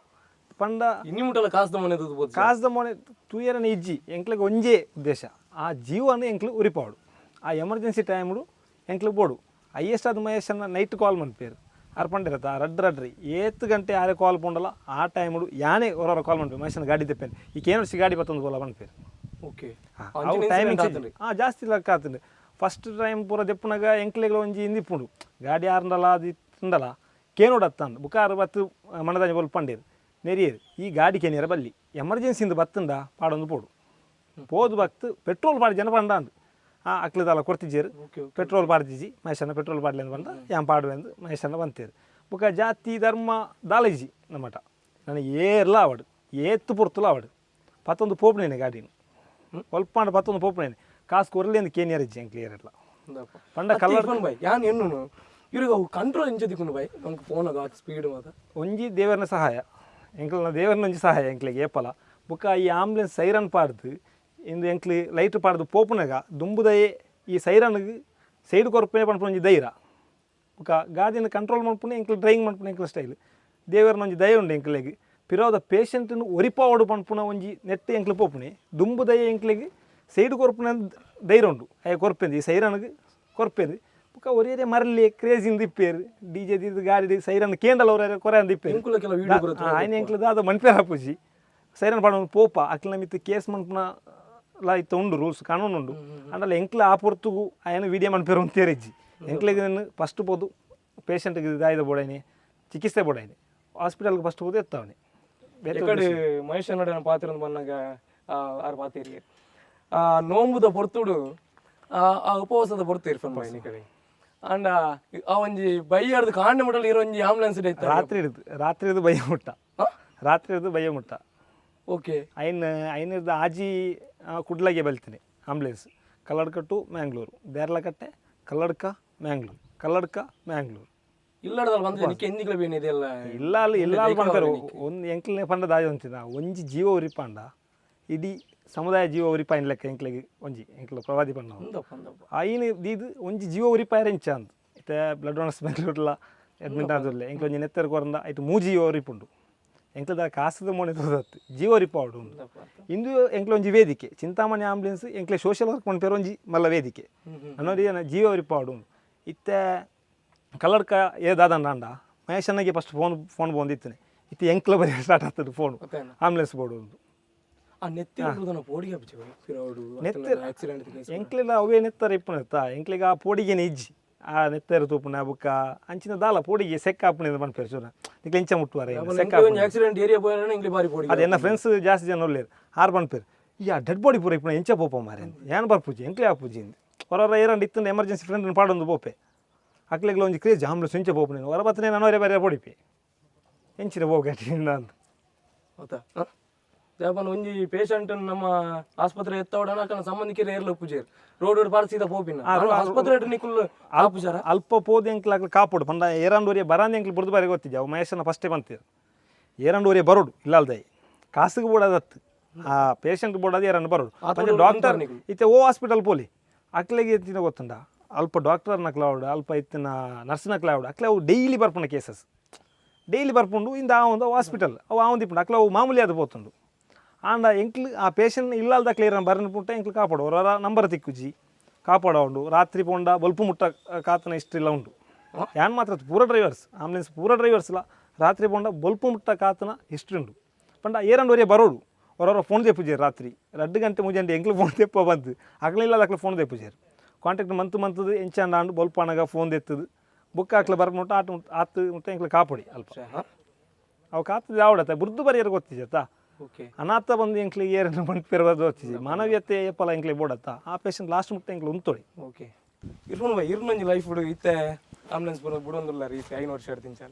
ಪಂಡ. ಇನ್ನಿ ಮುಟ್ಟಲ ಕಾಸ್ದ ಮನೆ ಬೋದು. ಕಾಸ್ದ ಮೋನೆ ತೂಯರನೆ ಇಜ್ಜಿ. ಎಂಕ್ಲೆಗ್ ಒಂಜೇ ಉದ್ದೇಶ, ಆ ಜೀವನ ಎಂಕ್ಲು ಉರಿಪಾಡು. ಆ ಎಮರ್ಜೆನ್ಸಿ ಟೈಮ್ಡು ಎಂಕ್ಲು ಬೋಡು. ಹೈಯೆಸ್ಟ್ ಅದು ಮಹೇಶನ್ನ ನೈಟ್ ಕಾಲ್ ಮನ್ಪೇರು. ಆರ್ ಪಂಡಿರತ್ತ ರಡ್ಡ್ ರಡ್ರಿ ಏತ್ ಗಂಟೆ ಆರೆ ಕಾಲ್ ಪೋಂಡಲ ಆ ಟೈಮ್ಡು ಯಾನೇ ಹೊರ ಕಾಲ್ ಮನ್ಪೇರು, ಮಹೇಶನ ಗಾಡಿ ತೆಪ್ಪೇನು ಈ ಕೇನರ್ಸಿ ಗಾಡಿ ಬತ್ತೊಂದು ಬೋಲ ಮನ್ಪೇರು. ಓಕೆ. ಅವು ಟೈಮಿಂಗ್ ಜಾಸ್ತಿ ಲೆಕ್ಕ ಆತಂಡು. ಫಸ್ಟ್ ಟೈಮ್ ಪೂರ ದೆಪ್ಪುನಗ ಎಂಕ್ಲೆಗ್ಲ ಒಂಜಿ ಇಂದಿಪ್ಪುಂಡು, ಗಾಡಿ ಆರ್ಂಡಲ ಅದು ಇತ್ತುಂಡಲ ಕೇನೋಡು ಅತ್ತಂದು. ಬುಕಾರು ಬತ್ತು ಮಣದಾಂಜಿ ಬೋಲ್ ಪಂಡೇರು ನೆರಿಯೇರು ಈ ಗಾಡಿ ಕೇನಿಯರ ಬಲ್ಲಿ ಎಮರ್ಜೆನ್ಸಿಂದ ಬತ್ತಂದ ಪಾಡೊಂದು ಪೋಡು ಪೋದು ಬಕ್ತು ಪೆಟ್ರೋಲ್ ಪಾಡಿ ಜನ ಪಂಡಾಂದು ಆ ಅಕ್ಲದಲ್ಲ ಕೊರ್ತಿಜೇರು. ಓಕೆ. ಪೆಟ್ರೋಲ್ ಪಾಡ್ದಿಜಿ ಮಹೇಶನ, ಪೆಟ್ರೋಲ್ ಪಾಡ್ಲಿ ಅಂದ್ ಪಂಡ ಯಾನ್ ಪಾಡುವೆ ಅಂದ್ ಮಹೇಶನ ಬಂತೇರು. ಬುಕ್ಕ ಜಾತಿ ಧರ್ಮ ದಾಲೈಜಿ ನಮ್ಮಟ. ನನಗೆ ಏರ್ಲ ಆವಡು ಏತ್ತು ಪೊರ್ತುಲ ಆವಡು ಪತ್ತೊಂದು ಪೋಪುನೇನೆ ಗಾಡಿನ ಒಲ್ಪಾಂಡ ಪತ್ತೊಂದು ಪೋಪುನೇನೆ ಕಾಸು ಕೊರ್ಲಿ ಅಂದ್ ಕೇನಿಯರ್ ಇಜ್ಜಿ ಎಂಕ್ಲಿಯರ್ ಎಲ್ಲ ಪಂಡ ಕಲ್ಲರ್. ಕಲ್ಲರ್ ಬೈ ಯಾನ್ ಎನ್ನುನು ಇವ್ರಿಗೆ ಅವು ಕಂಟ್ರೋಲ್ ಇಂಚ ದಿಕ್ಕುಂಡು ಬೈ ನಮ್ಗೆ ಫೋನ್ ಆಗ ಸ್ಪೀಡ್ ಮಾತ. ಒಂಜಿ ದೇವರನ ಸಹಾಯ ಎಂಕ್ಲನ ದೇವರನ ಒಂಜಿ ಸಹಾಯ ಎಂಕ್ಲೆಗ್ ಏಪಲ. ಬುಕ್ಕ ಈ ಆಂಬುಲೆನ್ಸ್ ಸೈರನ್ ಪಾಡ್ದು ಇಂದು ಎಂಕ್ಲಿ ಲೈಟ್ ಪಾಡ್ದು ಪೋಪುನಗ ದುಂಬುದಯೇ ಈ ಸೈರನ್ಗ್ ಸೈಡ್ ಕೊರ್ಪೆ ಪನ್ಪುನ ಒಂಜಿ ಧೈರ್ಯ. ಬುಕ್ಕ ಗಾಡಿನ ಕಂಟ್ರೋಲ್ ಮನ್ಪುನೆ ಎಂಕ್ಲು, ಡ್ರೈವಿಂಗ್ ಮನ್ಪುನೆ ಎಂಕ್ಲ ಸ್ಟೈಲ್. ದೇವರನ ಒಂಜಿ ದಯ ಉಂಡು ಎಂಕ್ಲೆಗ್. ಪಿರೋದ ಪೇಷಂಟ್ನು ಒರಿಪಾವಡು ಪನ್ಪುನ ಒಂಜಿ ನೆಟ್ ಎಂಕ್ಲು ಪೋಪುನೆ. ದುಂಬುದಯ ಎಂಕ್ಲೆಗ್ ಸೈಡ್ ಕೊರ್ಪುನ ಧೈರ್ಯ ಉಂಡು. ಅಯ್ಯ ಕೊರ್ಪೆಂದು ಈ ಸೈರನ್ಗ್ ಕೊರ್ಪೆಂದು. ಬುಕ್ಕ ಒರಿಯರೆ ಮರಲಿ ಕ್ರೇಜಿಂದ ಇಪ್ಪೇರು ಡಿ ಜೆ ದಿದ್ದು ಗಾಡಿ ಸೈರನ್ ಕೇಂಡಲ ಅವರ ಕೊರೆ ಅಂದ್ ಇಪ್ಪೇರು. ಎಂಕುಲ ಕೆಲವು ವಿಡಿಯೋ ಪೂರ. ಆಯ್ನ ಎಂಕ್ಲು ದಾದ ಮನ್ಪೇರ್ ಹಾಪುಜಿ. ಸೈರನ್ ಪಾಡೊಂದು ಪೋಪ ಅಕ್ಲ ಮಿತ್ತು ಕೇಸ್ ಮನ್ಪುನ ಲಾ ಇತ್ತ ಉಂಡು, ರೂಲ್ಸ್ ಕಾನೂನು ಉಂಡು. ಅಂಡಲ ಎಂಕ್ಲ ಆ ಪೊರ್ತುಗು ಆಯನ ವಿಡಿಯೋ ಮನ್ಪೇರು ಅಂತೇರಿಜ್ಜಿ ಎಂಕ್ಲೆಗ್. ಫಸ್ಟ್ ಪೋದು ಪೇಷಂಟ್ಗೆ ದಾಯ್ದ ಬೋಡೈನಿ, ಚಿಕಿತ್ಸೆ ಬೋಡೈನಿ, ಹಾಸ್ಪಿಟಲ್ಗೆ ಫಸ್ಟ್ ಪೋದು ಎತ್ತವನಿ ಬೇತೆ. ಎಕಡೆ ಮಹೇಶ್ ನಡೆ ಪಾತ್ರ ಬಂದಾಗ ಆರು ಪಾತೇರಿ ಆ ನೋಂಬುದ ಪೊರ್ತುಡು ಆ ಆ ಉಪವಾಸದ ಪೊರ್ತು ಇರ್ಫನ್ ಬಾಯ್ ಕಡೆ ಅಂಡ ಆ ಒಂಜಿ ಬೈಯಾರ್ದು ಕಾಂಡ ಮಟಲ್ ಇರೋ ಒಂಜಿ ಆಂಬುಲೆನ್ಸ್ ಇತ್ತ. ರಾತ್ರಿ ಹಿಡ್ದು ರಾತ್ರಿ ಹಿಡ್ದು ಬಯ್ಯ ಮುಟ್ಟ, ರಾತ್ರಿ ಹಿಡ್ದು ಬಯ್ಯ ಮುಟ್ಟ. ಓಕೆ. ಐನ್ ಐನರ್ದು ಆಜಿ ಕುಡ್ಲಗೆ ಬಲ್ತೀನಿ ಆಂಬುಲೆನ್ಸ್. ಕಲ್ಲಡ್ಕ ಟು ಮ್ಯಾಂಗ್ಳೂರು, ದೇರ್ಲಕಟ್ಟೆ, ಕಲ್ಲಡ್ಕ, ಮ್ಯಾಂಗ್ಳೂರು, ಕಲ್ಲಡ್ಕ, ಮ್ಯಾಂಗ್ಳೂರು. ಇಲ್ಲಡದಲ್ಲಿ ಬಂದ್ರೆ ನಿಕ್ಕೆ ಎಂದಿಗ್ಲ ಬೇನೆ ಇದೆಲ್ಲ. ಇಲ್ಲ ಅಲ್ಲಿ ಇಲ್ಲ ಅಲ್ಲಿ ಪಂಡ್ತಾರೆ ಒಂದು ಎಂಕ್ಲನೆ ಪಂಡ ದಾಯ ಅಂತಿನ ಒಂಜಿ ಜೀವ ಉರಿಪಾಂಡ ಇಡೀ ಸಮುದಾಯ ಜೀವ ಉರಿಪಾಯಿನ ಲೆಕ್ಕ ಎಂಕ್ಲೆಗ್ ಒಂಜಿ ಎಂಕ್ಲ ಪ್ರವಾದಿ ಪಂಡ. ಅಂದಪ್ಪ ಅಂದಪ್ಪ. ಐನ್ ದೀದ್ ಒಂಜಿ ಜೀವ ಉರಿಪಾಯರೆ ಇಂಚ ಅಂದ್. ಇತ್ತೆ ಬ್ಲಡ್ ಡೋನರ್ಸ್ ಬೆಂಗಳೂರ್ಲ ಅಡ್ಮಿಟ್ ಆದುಲ್ಲೆ. ಎಂಕ್ಲ ಒಂಜಿ ನೆತ್ತೆರ್ ಕೊರಂದ ಐಟ್ ಮೂಜಿ ಜೀವ ಉರಿಪುಂಡು. ಎಂಕ್ಲದ ಕಾಸದ ಮೋನೆ ತೋದತ್ತು ಜೀವ ಉರಿಪಾವಡು ಉಂದು. ಇಂದು ಎಂಕ್ಲ ಒಂಜಿ ವೇದಿಕೆ ಚಿಂತಾಮಣಿ ಆಂಬುಲೆನ್ಸ್. ಎಂಕ್ಲೆ ಸೋಷಿಯಲ್ ವರ್ಕ್ ಮನ್ಪೇರು ಒಂಜಿ ಮಲ್ಲ ವೇದಿಕೆ ಅನ್ನೋದು ಏನ ಜೀವ ಉರಿಪಾವಡು ಉಂದು. ಇತ್ತೆ ಕಲ್ಲಡ್ಕ ಏ ದಾದಂಡ ಮಹೇಶಣ್ಣಗೆ first phone phone ಬಂದಿತ್ತನೆ. ಇತ್ತೆ ಎಂಕ್ಲ ಬರಿ ಸ್ಟಾರ್ಟ್ ಆಗ್ತದೆ ಫೋನ್. ಗೊತ್ತೇನ? ಆಂಬುಲೆನ್ಸ್ ಬೋರ್ಡು ಒಂದು. ಆ ನೆತ್ತಿ ಪೋಡಿಗೆ ಆಕ್ಸಿಡೆಂಟ್. ಎಂಕ್ಲೆಲ ಅವೇ ನೆತ್ತರ ಇಪ್ಪುನತ್ತ. ಎಂಕ್ಲೆಗ್ ಆ ಪೋಡಿಗೆನೆ ಇಜ್ಜಿ. ಆ ನೆತ್ತರ ತೂಪುನ ಬುಕ್ಕ ಅಂಚಿನ ದಾಲ ಪೋಡಿಗೆ ಸೆಕ್ ಆಪುನ ಪನ್ಪೇರು ಚೂರ ನಿಕ್ಲೆ ಇಂಚ ಮುಟ್ಟುವಾರ ಸೆಕ್. ಒಂಜಿ ಆಕ್ಸಿಡೆಂಟ್ ಏರಿಯಾ ಪೋಯನ ಇಂಗ್ಲಿ ಬಾರಿ ಪೋಡಿಗೆ. ಅದು ಎನ್ನ ಫ್ರೆಂಡ್ಸ್ ಜಾಸ್ತಿ ಜನ ಉಲ್ಲೇರು. ಆರು ಪನ್ಪೇರು, ಈ ಆ ಡೆಡ್ ಬಾಡಿ ಪೂರ ಇಪ್ಪುನ ಎಂಚ ಪೋಪ ಮಾರೆ, ಏನ್ ಬರ್ಪುಜಿ ಎಂಕ್ಲೆ ಆಪುಜಿ ಇಂದ್. ಹೊರ ಏರಂಡ್ ಇತ್ತಂಡ ಎಮರ್ಜೆನ್ಸಿ ಫ್ರೆಂಡ್ ಪಾಡೊಂದು ಪೋಪೆ. ಅಕ್ಲೆಗ್ಲ ಒಂಜಿ ಕ್ರೇಜ್ ಆಂಬುಲೆನ್ಸ್ ಎಂಚ ಪೋಪುನ. ಹೊರ ಬತ್ತನೆ ನಾನು ಬೇರೆ ಪೋಡಿಪೆ ಎಂಚಿನ ಪೋಗಟ್ಟಿ ಅಂದ್. ಗೊತ್ತಾ ಜಾಪನ್ ಒಂಜಿ ಪೇಷಂಟ್ ನಮ್ಮ ಆಸ್ಪತ್ರೆ ಎತ್ತವಡನ ಅಕನ ಸಂಬಂಧಿಕರು ಏರ್ಲ ಉಪ್ಪುಜೇರ್ ರೋಡ್ ರೋಡ್ ಪಾರ್ ಸೀದಾ ಪೋಪಿನ ಆಸ್ಪತ್ರೆ ನಿಕುಲ್ ಆಪುಜಾರ. ಅಲ್ಪ ಪೋದು ಎಂಕ್ಲ ಅಕ್ಲು ಕಾಪೋಡು ಪಂಡ ಏರಾಂಡ್ ಒರಿಯ ಬರಾಂದ ಎಂಕ್ಲು ಬುರ್ದು ಬಾರಿ ಗೊತ್ತಿದ್ದೆ. ಅವು ಮಹೇಶನ ಫಸ್ಟೇ ಬಂತಿರು. ಏರಾಂಡ್ ಒರಿಯ ಬರೋಡು ಇಲ್ಲಾಲ್ದೈ ಕಾಸಿಗೆ ಬೋಡದತ್ತು ಆ ಪೇಷಂಟ್ ಬೋಡದು ಏರಾಂಡ್ ಬರೋಡು ಪಂಚ ಡಾಕ್ಟರ್. ಇತ್ತೆ ಓ ಹಾಸ್ಪಿಟಲ್ ಪೋಲಿ ಅಕ್ಲೆಗೆ ಎತ್ತಿನ ಗೊತ್ತುಂಡ. ಅಲ್ಪ ಡಾಕ್ಟರ್ ನಕ್ಲ ಆವಡು, ಅಲ್ಪ ಇತ್ತಿನ ನರ್ಸ್ ನಕ್ಲ ಆವಡು. ಅಕ್ಲೆ ಅವು ಡೈಲಿ ಬರ್ಪುನ ಕೇಸಸ್ ಡೈಲಿ ಬರ್ಪುಂಡು. ಇಂದ ಆ ಒಂದು ಹಾಸ್ಪಿಟಲ್ ಅವು ಆ ಒಂದು ಇಪ್ಪುಂಡು. ಅಕ್ಲೆ ಅವು ಮಾಮೂಲಿ ಅದು ಪೋತುಂಡು. ಆಂಡ ಎಂಕ್ಲು ಆ ಪೇಷಂಟ್ ಇಲ್ಲಾಲ್ದ ಕ್ಲಿಯರ್ ಬರನ್ ಪುಟ್ಟ ಎಂಕ್ಲು ಕಾಪಾಡು ಹೊರ ನಂಬರ್ ತಿಕ್ಕುಜಿ ಕಾಪಾಡ ಉಂಡು. ರಾತ್ರಿ ಪೋಂಡ ಬಲ್ಪು ಮುಟ್ಟ ಕಾತನ ಇಷ್ಟಿಲ್ಲ ಉಂಡು. ಯಾನ್ ಮಾತ್ರ ಪೂರ ಡ್ರೈವರ್ಸ್ ಆಂಬುಲೆನ್ಸ್ ಪೂರ ಡ್ರೈವರ್ಸ್ಲ ರಾತ್ರಿ ಪೋಂಡ ಬಲ್ಪು ಮುಟ್ಟ ಕಾತನ ಹಿಸ್ಟ್ರಿ ಉಂಡು. ಪಂಡ ಏರಂಡ್ ಒರಿಯ ಬರೋಡು ಹೊರವರ ಫೋನ್ ತೆಪ್ಪುಜೇರು. ರಾತ್ರಿ 2 ಗಂಟೆ ಮುಂಜಾನೆ ಎಂಕ್ಲು ಫೋನ್ ತೆಪ್ಪ ಬಂದು ಅಗ್ಲಿಲ್ಲ ಅಕ್ಲು ಫೋನ್ ತೆಪ್ಪುಜೇರು. ಕಾಂಟ್ಯಾಕ್ಟ್ ಮಂತ್ ಮಂತದ್ದು ಎಂಚಾಂಡ ಆಂಡು ಬಲ್ಪು ಅಣಗ ಫೋನ್ ತೆತ್ತದು. ಬುಕ್ ಹಾಕ್ಲ ಬರ್ಮುಟ್ಟ ಆಟ ಆತು ಮುಟ್ಟ ಎಂಕ್ಲು ಕಾಪೊಡಿ ಅಲ್ಪ. ಅವು ಕಾತದ ಯಾವಡತ್ತ ಬುರ್ದು ಬರಿಯರ್ ಗೊತ್ತಿಜತ್ತಾ. ಓಕೆ. ಅನಾಥ ಬಂದು ಎಂಕ್ಲಿಗೆ ಏರನ್ನು ಬಂದು ಗೊತ್ತಿಜಿ. ಮಾನವೀಯತೆ ಏಪಲ ಎಂಕ್ಲೆ ಬೋಡತ್ತ. ಆ ಪೇಷಂಟ್ ಲಾಸ್ಟ್ ಮುಟ್ಟ ಎಂಕ್ಲು ಉಂತೊಡಿ. ಓಕೆ ಇರ್ಫೋನ್ ಬೈ, ಇರ್ನೊಂಜಿ ಲೈಫ್ ಇತ್ತೆ ಆಂಬುಲೆನ್ಸ್ ಬರೋ ಬುಡೊಂದುಲ್ಲ ರೀತಿ 5 ವರ್ಷ ತಿಂಚಾಲ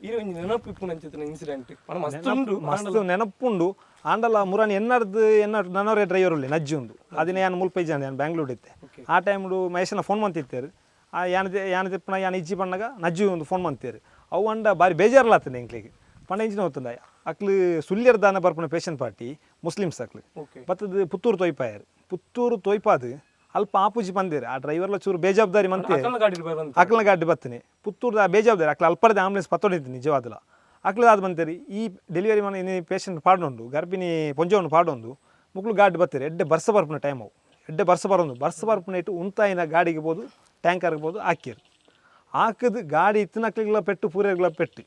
ಇರು ಒಂಜಿ ನೆನಪು ಇಪ್ಪುನ ಅಂಚಿತ್ತಿನ ಇನ್ಸಿಡೆಂಟ್ ಮಸ್ತ್ ಉಂಡು. ಮಸ್ತ್ ನೆನಪುಂಡು. ಆಂಡಲ ಮುರಾನಿ ಎನ್ನರ್ದು ಎನ್ನ ನನ್ನವರೇ ಡ್ರೈವರ್ ಉಳ್ಳಿ ನಜ್ಜಿ ಉಂಡು. ಅದನ್ನೇ ನಾನು ಮುಲ್ಪ ಇಜ್ಜಾಂದೆ, ನಾನು ಬ್ಯಾಂಗ್ಳೂರ್ ಇತ್ತೆ ಆ ಟೈಮ್ಡು. ಮಹೇಶನ ಫೋನ್ ಮಂತಿತ್ತೇರು. ಆ ಯಾನ ಯಾನ ತಿಪ್ಪುನ ಯಾನ ಇಜ್ಜಿ ಪಣ್ಣಗ ನಜ್ಜು ಒಂದು ಫೋನ್ ಮಂತೇರು. ಅವು ಅಂಡ ಬಾರಿ ಬೇಜಾರ್ಲಾತನೆ ಎಂಕ್ಲೆಗ್. ಪಂಡ ಇಂಚಿನ ಗೊತ್ತುಂಡ, ಅಕ್ಲು ಸುಳ್ಯರ್ ದಾನ ಬರ್ಪುನ ಪೇಷಂಟ್ ಪಾರ್ಟಿ ಮುಸ್ಲಿಮ್ಸ್ ಅಕ್ಲು. ಬತ್ತದ ಪುತ್ತೂರು ತೊಯ್ಪಾಯರು. ಪುತ್ತೂರು ತೊಯ್ಪಾದು ಅಲ್ಪ ಆಪುಜಿ ಬಂದೇರು. ಆ ಡ್ರೈವರ್ಲ ಚೂರು ಬೇಜವಾಬ್ದಾರಿ ಮಂತೆ. ಅಕಲ್ನ ಗಾಡಿ ಬಂತ. ಅಕ್ಲನ ಗಾಡಿ ಬತ್ತನೆ ಪುತ್ತೂರ್ದ ಆ ಬೇಜವಾಬ್ದಾರಿ. ಅಕ್ಲ ಅಲ್ಪರದ ಆಂಬುಲೆನ್ಸ್ ಪತ್ತೊಡಿತ್ತು ನಿಜವಾದಲ. ಅಕ್ಲು ಅದು ಬಂತೇರಿ ಈ ಡೆಲಿವರಿ ಮನೆ ಇನ್ನೇ ಪೇಷಂಟ್ ಪಾಡೊಂಡು, ಗರ್ಭಿಣಿ ಪೊಂಜವನ್ನು ಪಾಡೊಂದು ಮುಕ್ಳು ಗಾಡಿ ಬತ್ತಾರೆ. ಎಡ್ಡೆ ಬರ್ಸ ಬರ್ಪುನ ಟೈಮ್ ಅವು. ಎಡ್ಡೆ ಬರ್ಸ ಬರೋದು, ಬರ್ಸ ಬರ್ಪುನ ಇಟ್ಟು ಉಂತಾಯಿನ ಗಾಡಿಗೆ ಬೋದು, ಟ್ಯಾಂಕರ್ಗೆ ಬೋದು ಹಾಕಿರು. ಹಾಕಿದ್ ಗಾಡಿ ಇತ್ತಿನಕ್ಲಿಗೆಲ್ಲ ಪೆಟ್ಟು, ಪೂರೇರ್ಗಳ ಪೆಟ್ಟು,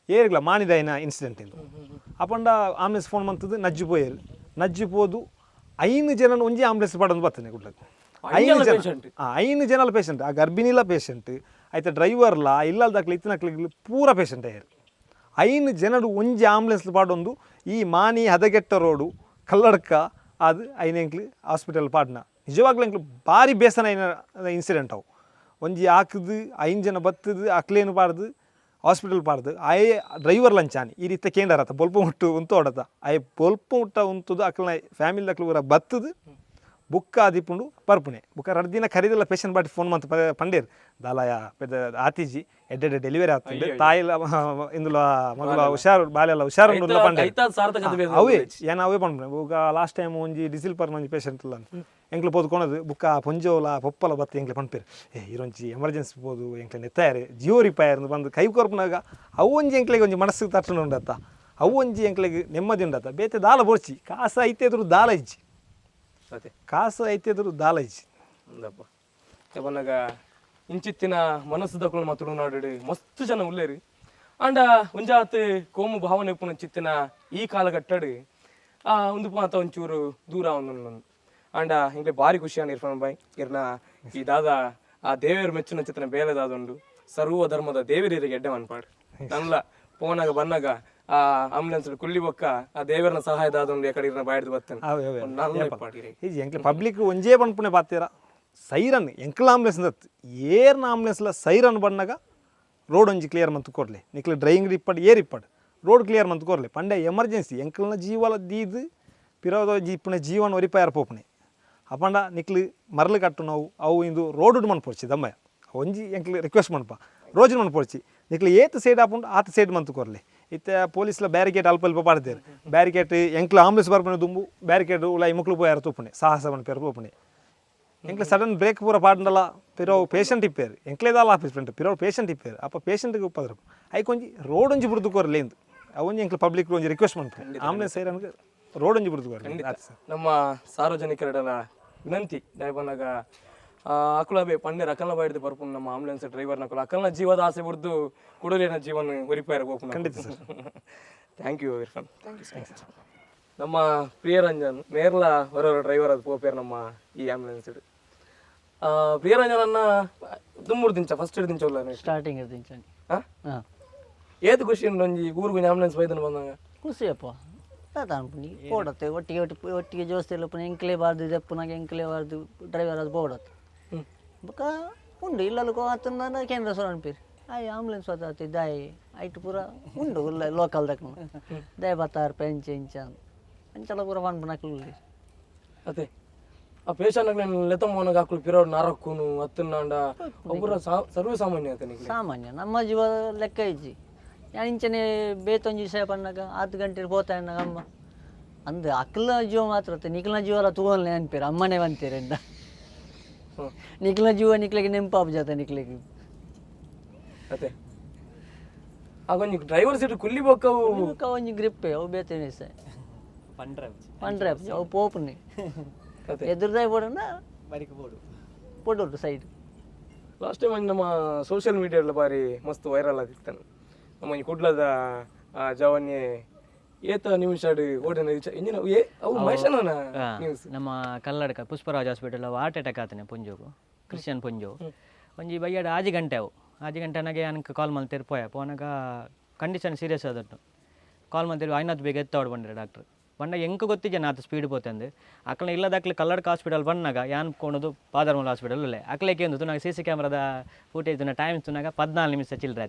ಏರ್ಗಳ ಮಾನಿದಾಯಿನ ಇನ್ಸಿಡೆಂಟ್ ಇಂದು. ಅಪಂಡ ಆಂಬುಲೆನ್ಸ್ ಫೋನ್ ಮಂತದ್ದು ನಜ್ಜು ಪೋಯರು. ನಜ್ಜು ಪೋದು ಐನು ಜನ ಒಂಜಿ ಆಂಬುಲೆನ್ಸ್ ಪಾಡೊಂದು ಬರ್ತನೆ ಗುಡ್ಲಕ್ಕೆ. ಐನ್ ಐನು ಜನ ಜನ patient? ಆ, ಐನು ಜನಲ ಪೇಷಂಟ್. ಆ ಗರ್ಭಿಣಿಲ ಪೇಷಂಟ್ ಆಯ್ತಾ, ಡ್ರೈವರ್ಲ ಇಲ್ಲಲ್ದಕ್ಲು ಇತ್ತಿನಕ್ಲಿಗೆ ಪೂರ ಪೇಷಂಟ್ ಆಯ್ರು. ಐನು ಜನರು ಒಂಜಿ ಆಂಬುಲೆನ್ಸ್ ಪಾಡೊಂದು ಈ ಮಾನಿ ಹದಗೆಟ್ಟ ರೋಡು ಕಲ್ಲಡ್ಕ ಅದು ಐನೆಂಕ್ಲು ಹಾಸ್ಪಿಟಲ್ ಪಾಡ್ನ. ನಿಜವಾಗ್ಲೂ ಎಂಕ್ಲು ಭಾರಿ ಬೇಸನ ಇನ್ಸಿಡೆಂಟ್ ಅವು. ಒಂಜಿ ಹಾಕುದು ಐನು ಜನ ಬತ್ತದು, ಅಕ್ಲೇನು ಪಾಡ್ದು ಹಾಸ್ಪಿಟಲ್ ಪಾಡ್ದು. ಆಯೆ ಡ್ರೈವರ್ ಲಂಚಾನಿ ಈ ರೀತಿ ಕೇಂದ್ರತ ಬೊಲ್ಪ ಮುಟ್ಟು ಉಂತು ಹೊಡತ. ಆಯೆ ಬೊಲ್ಪ ಮುಟ್ಟ ಉಂತುದು ಅಕ್ಲನ ಫ್ಯಾಮಿಲಿ ಅಕ್ಲು ಪೂರ ಬತ್ತದು ಬುಕ್ಕ ಆದಿಪುಂಡು ಪರ್ಪುಣೆ. ಬುಕ್ಕ 2 ದಿನ ಖರೀದಿಲ್ಲ. ಪೇಷಂಟ್ ಬಾಟಿ ಫೋನ್ ಮಂತ್ ಪಂಡೇರ್ ದಾಲಯ ಪೆದ್ದ ಆತಿಜಿ, ಎಡ್ಡೆಡ್ಡೆ ಡೆಲಿವರಿ ಆಗ್ತದೆ, ತಾಯಿಲ ಇಂದುಲ ಮಗಳ ಹುಷಾರು, ಬಾಲೆಲ್ಲ ಹುಷಾರು ಉಂಡು ಪಂಡೇರ್. ಐತಾದ ಸಾರ್ಥಕತೆ ಬೇರೆ. ಅವೇ ಏನ ಅವೇ ಪಂಡ್ರೆ. ಬುಕ್ಕ ಲಾಸ್ಟ್ ಟೈಮ್ ಒಂಜಿ ಡಿಸಿಲ್ ಪರ್ನ ಒಂಜಿ ಪೇಷಂಟ್ ಇಲ್ಲ ಎಂಕ್ಲು ಪೋದು ಕೊಣದು. ಬುಕ್ಕ ಪೊಂಜೋಲ ಪೊಪ್ಪಲ ಬತ್ತ ಎಂಕ್ಲೆ ಪನ್ಪೇರು, ಏ ಇರೊಂಜಿ ಎಮರ್ಜೆನ್ಸಿ ಪೋದು ಎಂಕ್ಲೆ ನೆತ್ತಾಯರೆ ಜಿಯೋರಿ ಪಾಯರ್ ಬಂದು ಕೈ ಕೊರ್ಪುನಾಗ ಅವು ಒಂಜಿ ಎಂಕ್ಲೆಗೆ ಒಂಜಿ ಮನಸ್ಸಿಗೆ ತಟ್ಟಣ ಉಂಡತ್ತ. ಅವು ಒಂಜಿ ಎಂಕ್ಲೆಗೆ ನೆಮ್ಮದಿ ಉಂಡತ್ತ. ಬೇತೆ ದಾಲ ಬೋಡ್ಚಿ. ಕಾಸ ಐತೆ ಎದುರು ದಾಲ ಇಜ್ಜಿ. ಅದೇ. ಕಾಸು ಐತೆ ಎದುರು ದಾಲ ಇಜ್ಜಿ. ಅಂದಪ್ಪ ಬನ್ನಗ ಇಂಚಿತ್ತಿನ ಮನಸ್ಸು ನಮ್ಮ ತುಳುನಾಡು ಮಸ್ತ್ ಜನ ಉಲ್ಲೇರು. ಆಂಡ ಒಂಜಾತ್ ಕೋಮು ಭಾವನೆ ಉಪ್ಪುನ ಚಿತ್ತಿನ ಈ ಕಾಲಘಟ್ಟಡ್ ಆ ಒಂದು ಮಾತ ಒಂಚೂರು ದೂರ ಒಂದು. ಆಂಡ ಇಂಗ್ಲೆ ಭಾರಿ ಖುಷಿಯಾನ ಇರ್ಫಾನ್ ಬಾಯ್ ಇರ್ನ ಈ ದಾದ ಆ ದೇವೇರು ಮೆಚ್ಚಿನ ಚಿತ್ತಿನ ಬೇಲೆ ದಾದುಂಡು. ಸರ್ವ ಧರ್ಮದ ದೇವರಿಗೆ ಎಡ್ಡೆ ಮನ್ಪಾಡು. ನನ್ಲ ಪೋನಾಗ ಬನ್ನಾಗ ಆ ಆಂಬುಲೆನ್ಸ್ ಕುಲ್ಲಿ ಬೊಕ್ಕ ಆ ದೇವರನ ಸಹಾಯ ದಾದುಂಡು ಎಕಡೆ ಇರ್ನ ಬಾಯ್ದು ಬತ್ತೇನೆ. ಅವೇ ಅವೇ. ನಲ್ಲ ಇಪ್ಪಾಡಿ. ಈ ಎಂಕ್ಲೆ ಪಬ್ಲಿಕ್ ಒಂಜೇ ಪನ್ಪುನೆ ಪಾತೀರ, ಸೈರನ್ ಎಂಕ್ಲ ಆಂಬುಲೆನ್ಸ್ ದತ್ತು ಏರ್ನ ಆಂಬುಲೆನ್ಸ್ಲ ಸೈರನ್ ಬಣ್ಣಗ ರೋಡ್ ಒಂಜಿ ಕ್ಲಿಯರ್ ಮಂತ್ ಕೊರ್ಲೆ. ನಿಕ್ಲೆ ಡ್ರೈವಿಂಗ್ ಇಪ್ಪಡ್ ಏರ್ ಇಪ್ಪಡ್ ರೋಡ್ ಕ್ಲಿಯರ್ ಮಂತ್ ಕೊರ್ಲೆ. ಪಂಡೆ ಎಮರ್ಜೆನ್ಸಿ ಎಂಕ್ಲನ ಜೀವಲ ದೀದ್ ಪಿರೋದ ಇಪ್ಪುನ ಜೀವನ ಒರಿಪಾಯರ್ ಪೋಪುನೆ. ಅಪಂಡ ನಿಕ್ಲು ಮರಳು ಕಟ್ಟುನವು ಅವು ಇಂದು ರೋಡ್ ಮನ್ಪೊಡ್ಚಿ ದಮ್ಮಯ್ಯ. ಒಂಜಿ ಎಂಕ್ಲು ರಿಕ್ವೆಸ್ಟ್ ಮನ್ಪ, ರೋಜ್ ಮನ್ಪೊಡ್ಚಿ. ನಿಕ್ಲು ಏತ್ ಸೈಡ್ ಆಪುಂಡು ಆತ ಸೈಡ್ ಮಂತ್ ಕೊರ್ಲೆ. ಇತ್ತೆ ಪೊಲೀಸ್ಲ ಬ್ಯಾರಿಕೇಡ್ ಅಲ್ಪ ಅಲ್ಪ ಪಾಡ್ದೇರು. ಬ್ಯಾರಿಕೇಡ್ ಎಂಕ್ಲು ಆಂಬುಲೆನ್ಸ್ ಬರ್ಪುನೆ ದುಂಬು ಬ್ಯಾರಿಕೇಡ್ ಉಲಾಯಿ ಮುಕ್ಲು ಪೋಯಾರ ತೂಪುನೆ, ಸಾಹಸ ಪನ್ಪೇರು ಪೋಪುನೆ. ಎಂಕ್ಲೆ ಸಡನ್ ಬ್ರೇಕ್ ಪೂರ ಪಾಡ್ಂಡಲ ಪಿರೋ ಪೇಷಂಟ್ ಇಪ್ಪೇರು. ಎಂಕ್ಲೇದಾಲ ಆಫೀಸ್ ಫ್ರೆಂಡ್ ಪಿರೋ ಪೇಷಂಟ್ ಇಪ್ಪೇರು. ಅಪ್ಪ ಪೇಷಂಟ್ಗೆ ಉಪ್ಪದ್ರ ಐಕ್ ಒಂಜಿ ರೋಡ್ ಒಂಜಿ ಬುಡ್ದು ಕೊರ್ಲೆ ಇಂದು. ಅವೊಂಜಿ ಎಂಕ್ಲೆ ಪಬ್ಲಿಕ್ ಒಂಜಿ ರಿಕ್ವೆಸ್ಟ್ ಮನ್ಪುನೆ, ಆಂಬುಲೆನ್ಸ್ ಸೈರನ್ಗೆ ರೋಡ್ ಒಂಜಿ ಬುಡ್ದು ಕೊರ್ಲೆ ಆತ್ ಸರ್. ನಮ್ಮ ಸಾರ್ವಜನಿಕರಡಲ ವಿನಂತಿ ದಾಯಬನ್ನಾಗ ಅಕುಲಬೆ ಪಂಡೆ ಅಕಲ್ನ ಬಾಯ್ದು ಬರ್ಪುನ ನಮ್ಮ ಆಂಬುಲೆನ್ಸ್ ಡ್ರೈವರ್ ನಕುಲ ಅಕಲ್ನ ಜೀವದ ಆಸೆ ಬಿಡ್ದು ಕುಡಲಿನ ಜೀವನ ಒರಿಪಾಯರ ಗೋಪುನ. ಖಂಡಿತ sir. Thank you Irfan, thank you so much. ನಮ್ಮ ಪ್ರಿಯರಂಜನ್ ಮೇರ್ಲ ಹೊರವರ ಡ್ರೈವರ್ ಅದು ಪೋಪೇರ್ ನಮ್ಮ ಈ ಆಂಬುಲೆನ್ಸ್. ಪ್ರಿಯರಂಜನ್ ಅನ್ನ ದುಮ್ಮೂರು ದಿಂಚ ಫಸ್ಟ್ ದಿಂಚ ಉಲ್ಲ. ಸ್ಟಾರ್ಟಿಂಗ್ ಇರ್ತೀನಿ. ಹಾಂ. ಹಾಂ. ಏತ್ ಖುಷಿ ಉಂಡು ಒಂಜಿ ಊರುಗೊಂಜಿ ಆಂಬುಲೆನ್ಸ್ ಬೈದನ ಬಂದಾಗ? ಖುಷಿಯಪ್ಪ ತಾತ ಅನ್ಪುನಿ ಪೋಡತ್ತೆ ಒಟ್ಟಿಗೆ ಒಟ್ಟಿಗೆ ಒಟ್ಟಿಗೆ ಜೋಸ್ತಿಲ್ಲ ಪುನ ಎಂಕ್ಲೇ ಬಾರ್ದು ದೆಪ್ಪುನಾಗ ಎಂಕ್ಲೇ ಬಾರ್ದು ಡ್ರೈವರ್ ಅದು ಬೋಡತ್ತೆ. ಬೊಕ್ಕ ಉಂಡು ಇಲ್ಲಲ್ಲಿ ಆತನ ಕೇಂದ್ರ ಸೊರ ಅನ್ಪೀರಿ ಆಯ್ ಆಂಬುಲೆನ್ಸ್ ಆತ ದಾಯಿ ಐಟ್ ಪೂರ ಉಂಡು ಉಲ್ಲ ಲೋಕಲ್ ದಕ್ಕ ದಾಯ ಬತ್ತಾರ ಪೆಂಚ ಇಂಚ ಅಂಚಲ ಪೂರ ಪನ್ಪುನಕ್ಲು. ಅದೇ ಆ ಪೇಷಂಟ್ ಲೆತ್ತಂಬೋನಾಗ ಹಾಕಲು ಪಿರೋಡ್ ನಾರಕ್ಕೂನು ಅತ್ತನ್ನಾಂಡ ಒಬ್ಬರ ಸರ್ವೇ ಸಾಮಾನ್ಯ ಆತನಿಗೆ. ಸಾಮಾನ್ಯ ನಮ್ಮ ಜೀವ ಲೆಕ್ಕ ಇಜ್ಜಿ. ಯಾನ್ ಇಂಚನೆ ಬೇತೊಂಜಿ ವಿಷಯ ಪನ್ನಾಗ ಆತು ಗಂಟೆ ಪೋತಾ ಎನ್ನಾಗ ಅಮ್ಮ ಅಂದ್ ಅಕ್ಲ ಜೀವ ಮಾತ್ರ ಅತ್ತೆ, ನಿಕ್ಲನ ಜೀವ ಎಲ್ಲ ತೂವನ್ಲೆ ಅನ್ಪೇರು ಅಮ್ಮನೇ ಬಂತೀರ. ನಿಕ್ಲನ ಜೀವ ನಿಕ್ಲೆಗೆ ನೆಂಪಾಪು ಜಾತ ನಿಕ್ಲೆಗೆ. ಅದೇ ಆಗೊಂಜಿ ಡ್ರೈವರ್ ಸೀಟ್ ಕುಲ್ಲಿ ಬೊಕ್ಕವು. ಬೊಕ್ಕ ಒಂಜಿ ಗ್ರಿಪ್ಪೆ ಅವು ಬೇತೆ ವಿಷಯ. ಪಂಡ್ರೆ. ಪಂಡ್ರೆ ಅವು ಪೋಪುನಿ. ಅದೇ. ಎದುರ್ದಾಯ್ ಪೋಡಂಡ ಬರಿಕ್ ಬೋಡು. ಪೊಡೊಡು ಸೈಡ್. ಲಾಸ್ಟ್ ಟೈಮ್ ನಮ್ಮ ಸೋಷಿಯಲ್ ಮೀಡಿಯಾದ ಬಾರಿ ಮಸ್ತ್ ವೈರಲ್ ಆಗಿತ್ತಾನೆ ನಮ್ಮ ಈ ಕುಡ್ಲದ ಆ ಜವಾನ್ಯೆ ಏತ ನಿಮಿಷ ಓಡಿನ ಇಂಜಿನ ಏ ಅವು ಮಹೇಶನ ನ್ಯೂಸ್. ನಮ್ಮ Kalladka Pushparaj hospital heart attack ಆತನೆ ಪೊಂಜೋಗು, ಕ್ರಿಶ್ಚಿಯನ್ ಪೊಂಜೋ. ಒಂಜಿ ಬಯ್ಯಾಡ ಆಜಿ ಗಂಟೆ ಅವು. ಆಜಿ ಗಂಟೆ ನನಗೆ ಅನಕ್ ಕಾಲ್ ಮಲ್ತೇರು ಪೋಯ. ಪೋನಾಗ ಕಂಡೀಷನ್ ಸೀರಿಯಸ್ ಆದಟ್ಟು ಕಾಲ್ ಮಲ್ತೇರು. ಐನಾತ್ ಬೇಗ ಎತ್ತಾವಡು ಬಂದ್ರೆ ಡಾಕ್ಟ್ರ್. ಪಂಡ ಎಂಕ್ ಗೊತ್ತಿಜ್ಜೆ ಆತ ಸ್ಪೀಡ್ ಪೋತಂದು. ಅಕ್ಲ ಇಲ್ಲದಕ್ಲೆ ಕಲ್ಲಡ್ಕ ಹಾಸ್ಪಿಟಲ್ ಬಂದಾಗ ಯಾನ್ ಕೊನೊದು ಪಾದರ್ಮಲ್ ಹಾಸ್ಪಿಟಲ್ ಉಲ್ಲೆ. ಅಕ್ಲೆಗೆ ಒಂದು ತುನಾಗ ಸಿ ಸಿ ಕ್ಯಾಮ್ರಾದ ಫೂಟೇಜ್ ತುನ ಟೈಮ್ ತುನಾಗ 14 ನಿಮಿಷ ಚಿಲ್ಲರೆ.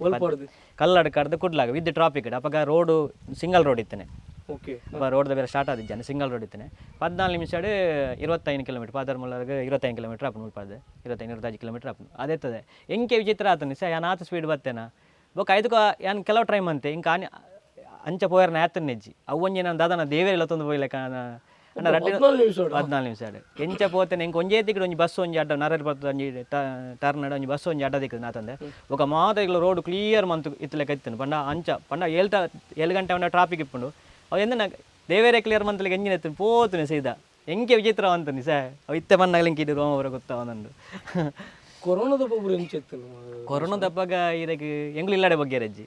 ಕಲ್ಲಡ್ಕರ್ದು ಕುಡ್ಲಾಗ ವಿತ್ ಟ್ರಾಫಿಕ್. ಅಪಗ road single road ಇತ್ತನೆ. ರೋಡ್ದ ಬೇರೆ ಸ್ಟಾರ್ಟ್ ಆದಿಜ್ಜಾನೆ, ಸಿಂಗಲ್ ರೋಡ್ ಇತ್ತನೆ. 14 ನಿಮಿಷಡ್ 25 ಕಿಲೋಮೀಟರ್, ಪಾದರ್ಮುಲ್ಲಾಗ 25 ಕಿಲೋಮೀಟರ್ ಆಪುಂಡು. ಮುಲ್ಪದ್ದು 25, 25 ಕಿಲೋಮೀಟರ್ ಆಪುಂಡು. ಅದೇತದೆ ಎಂಕೆ ವಿಚಿತ್ರ ಆತನೆ ಸ ಯಾನ್ ಆತ ಸ್ಪೀಡ್ ಬತ್ತೇನ. ಬೊಕ್ಕ ಐದಕ್ಕ ಯಾನ್ ಕೆಲವು ಟ್ರೈ ಮಂತೆ ಇಂಕ ಆನಿ ಅಂಚ ಪೋಯರ್ನ ಆತನ ನೆಜ್ಜಿ. ಅವು ಒಂಜಿ ನಾನು ದಾದನ ದೇವೇರೆಲ್ಲ ತೊಂದು ಪೋಯ್ಲೆಕ್ಕ ಅಣ್ಣ. ರಡ್ಡು 14 ನಿಮಿಷ ಎಂಚ ಪೋತೇನೆ. ಎಂಕ್ ಒಂಜೇ ತಿಕ್ಕಡ್ ಒಂಜಿ ಬಸ್ ಒಂಜಿ ಅಡ್ಡ ನರರ್ ಬರ್ತದೆ. ಒಂಜಿ ಟರ್ನ್ ಒಂಜಿ ಬಸ್ ಒಂಜಿ ಅಡ್ಡ ದಿಕ್ಕದು ನಾತಂದೆ. ಬೊಕ ಮಾತ ರೋಡ್ ಕ್ಲಿಯರ್ ಮಂತು ಇತ್ತಲೆಕ್ಕ ಇತ್ತನು. ಪಂಡ ಅಂಚ ಪಂಡ ಏಳ್ತ 7 ಗಂಟೆ ಪಂಡ ಟ್ರಾಫಿಕ್ ಇಪ್ಪುಂಡು. ಅವು ಎಂದ ದೇವೇರೆ ಕ್ಲಿಯರ್ ಮಂತಲಿಗೆ ಎಂಜಿನ್ ಎತ್ತು ಪೋತುನೆ ಸೀದಾ. ಎಂಕೆ ವಿಚಿತ್ರ ಅಂತನಿ ಸರ್. ಅವು ಇತ್ತೆ ಬಂದಾಗಲಿ ಇಂಕ ಇದು ರೋಮ ಬರ ಗೊತ್ತಾವನಂಡು. ಕೊರೋನಾದ ಒಬ್ಬರು ಎಂಚ ಇತ್ತು? ಕೊರೋನಾದ ಅಪ್ಪಗ ಇದಕ್ಕೆ ಎಂಗ್ಲು ಇಲ್ಲಡೆ ಬಗ್ಗೆ ರಜ್ಜಿ